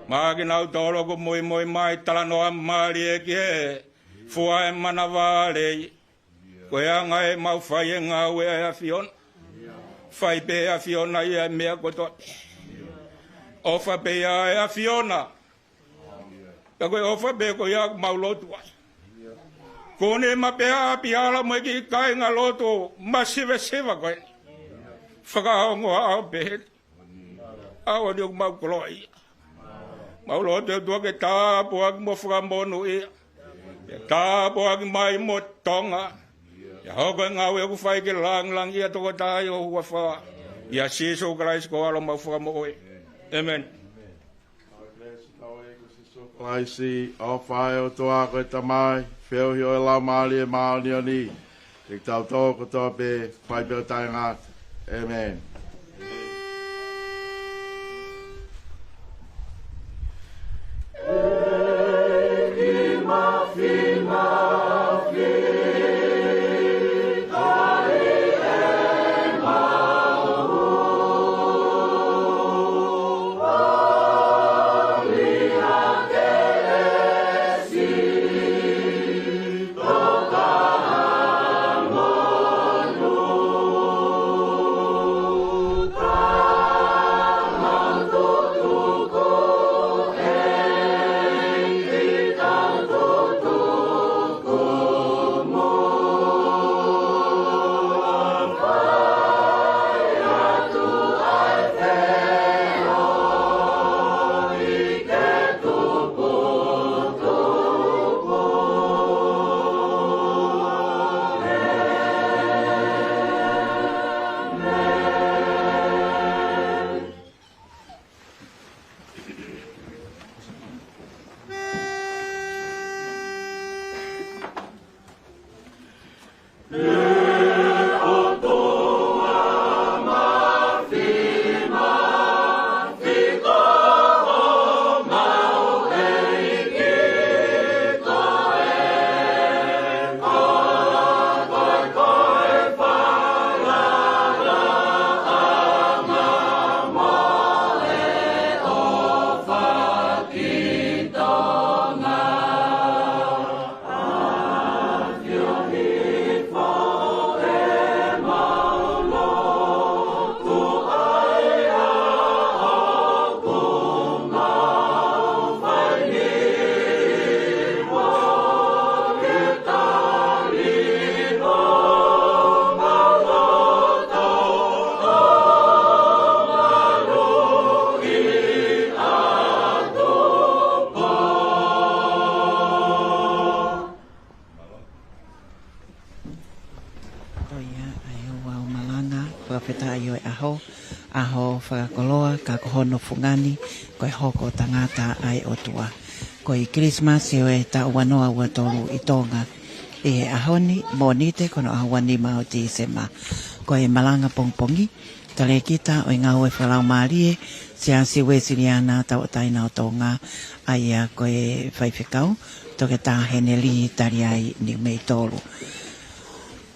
Maʻa kinautolu ʻoku muimui mai, talanoa mālie ki he fua e manava lelei. Ko e anga ʻemau fai e ngāue ʻa e ʻAfiona. Fai pē ʻe he ʻAfiona ia e meʻa kotoa. ʻOfa pē ia ʻa e ʻAfiona. Ka ko e ʻofa pē ko ia ʻoku mau lotu ai. Ko ʻene maʻu pē ʻa ʻapi hala mo e kiʻi kāinga lotu masivesiva ko eni. Fakaongo ʻa ʻaho pē heni. ʻAho ni ʻoku mau koloaʻia. Mau lotu ʻe ʻOtua ke tāpuaki mo fakamonūʻia. Pea tāpuaki mai mo Tonga. Pea hoko e ngāue ʻoku fai ke langilangiʻia tokotaha ʻi ho huafa. ʻIa Sīsū Kalaisi ko homau Fakamoʻui. ʻĒmeni. Kalaisi, ʻofa ʻa e ʻOtua ko e Tamai, feohi ʻo e Laumālie Māʻoniʻoni, ke tau tō kotoa pē, fai pē ʻo taʻengata. ʻĒmeni. Ko ia, ʻa ia ʻoku ou malanga, fakafetaʻi ʻo e ʻaho, ʻaho fakakoloa, ka ko hono fungani, ko e hoko tangata ʻa e ʻOtua. Ko e Kilisimasi ʻo e taʻu ua noa ua tolu ʻi Tonga, ʻi he ʻaho ni, Mōnite, ko hono ʻaho ua nima ʻo Tīsema. Ko e malanga pongipongi, Talēkita ʻo e ngāue fakalaumālie Siasi Uēsiliana Tauʻatāina ʻo Tonga, ʻa ia ko e faifekau Toketā Heneli Taliai Niumeitolu.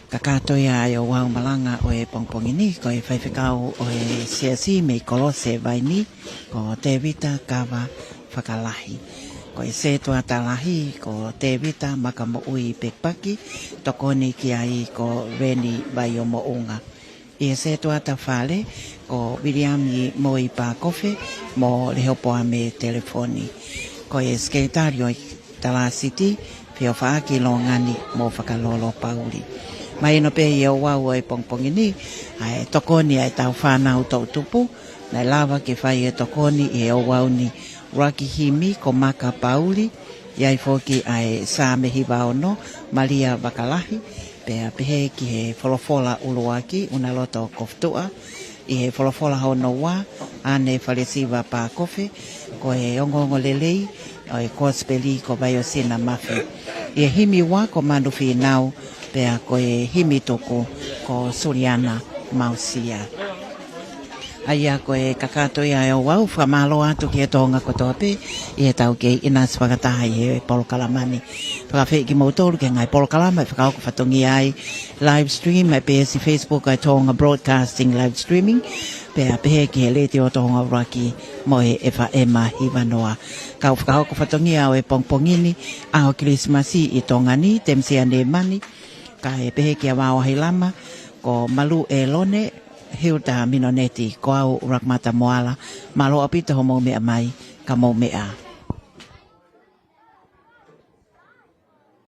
Kakato ia ʻa e ouau malanga ʻo e pongipongi ni, ko e faifekau ʻo e siasi mei Kolose Vaini, ko Tēvita Kava Fakalahi. Ko e sētuata lahi ko Tēvita Makamoʻui Pekipaki, tokoni ki ai ko Veni Vaiomoʻunga. ʻI he sētuata fale ko Viliami Moi Pākofe mo Lehopoame Telefoni. Ko e sekelitali ʻo e Talāsiti, Feofaʻaki Longani mo Fakalolo Pauli. Mahino pē ʻi he ouau ʻo e pongipongi ni, ʻa e tokoni ʻa e tau fānau toʻutupu, naʻe lava ke fai e tokoni ʻi he ouau ni, ʻuluaki himi ko Maka Pauli, ʻi ai foki ʻa e Saame hiva ono, Malia Vakalahi, pea pehē ki he folofola ʻuluaki, Unaloto Kofutuʻa, ʻi he folofola hono ua, ʻAne Falesiva Pākofe, ko e ongoongolelei ʻo e kosipeli ko Vaiosina Mafi. ʻI he himi ua ko Manu Fīnau, pea ko e himi tuku ko Suliana Mausia. ʻA ia ko e kakato ia ʻa e ouau, fakamālō atu ki he Tonga kotoa pē ʻi he tau kei ʻinasi fakataha ʻi he polokalama ni. Fakaafeʻi kimoutolu ki he ngaahi polokalama ʻe fakahoko fatongia ai live stream ʻi he peesi Facebook ʻa e Tonga Broadcasting Live Streaming, pea pehē ki he Letiō Tonga ʻUluaki mo e F M hiva noa. Kau fakahoko fatongia ʻo e pongipongi ni, ʻaho Kilisimasi ʻi Tonga ni, Temisia Nemani, kae pehē kia Vao Ahilama, ko Malu ʻElone, Hilda Minoneti, ko au Rakamata Moala. Mālō ʻaupito hoʻomou meʻa mai, ka mou meʻa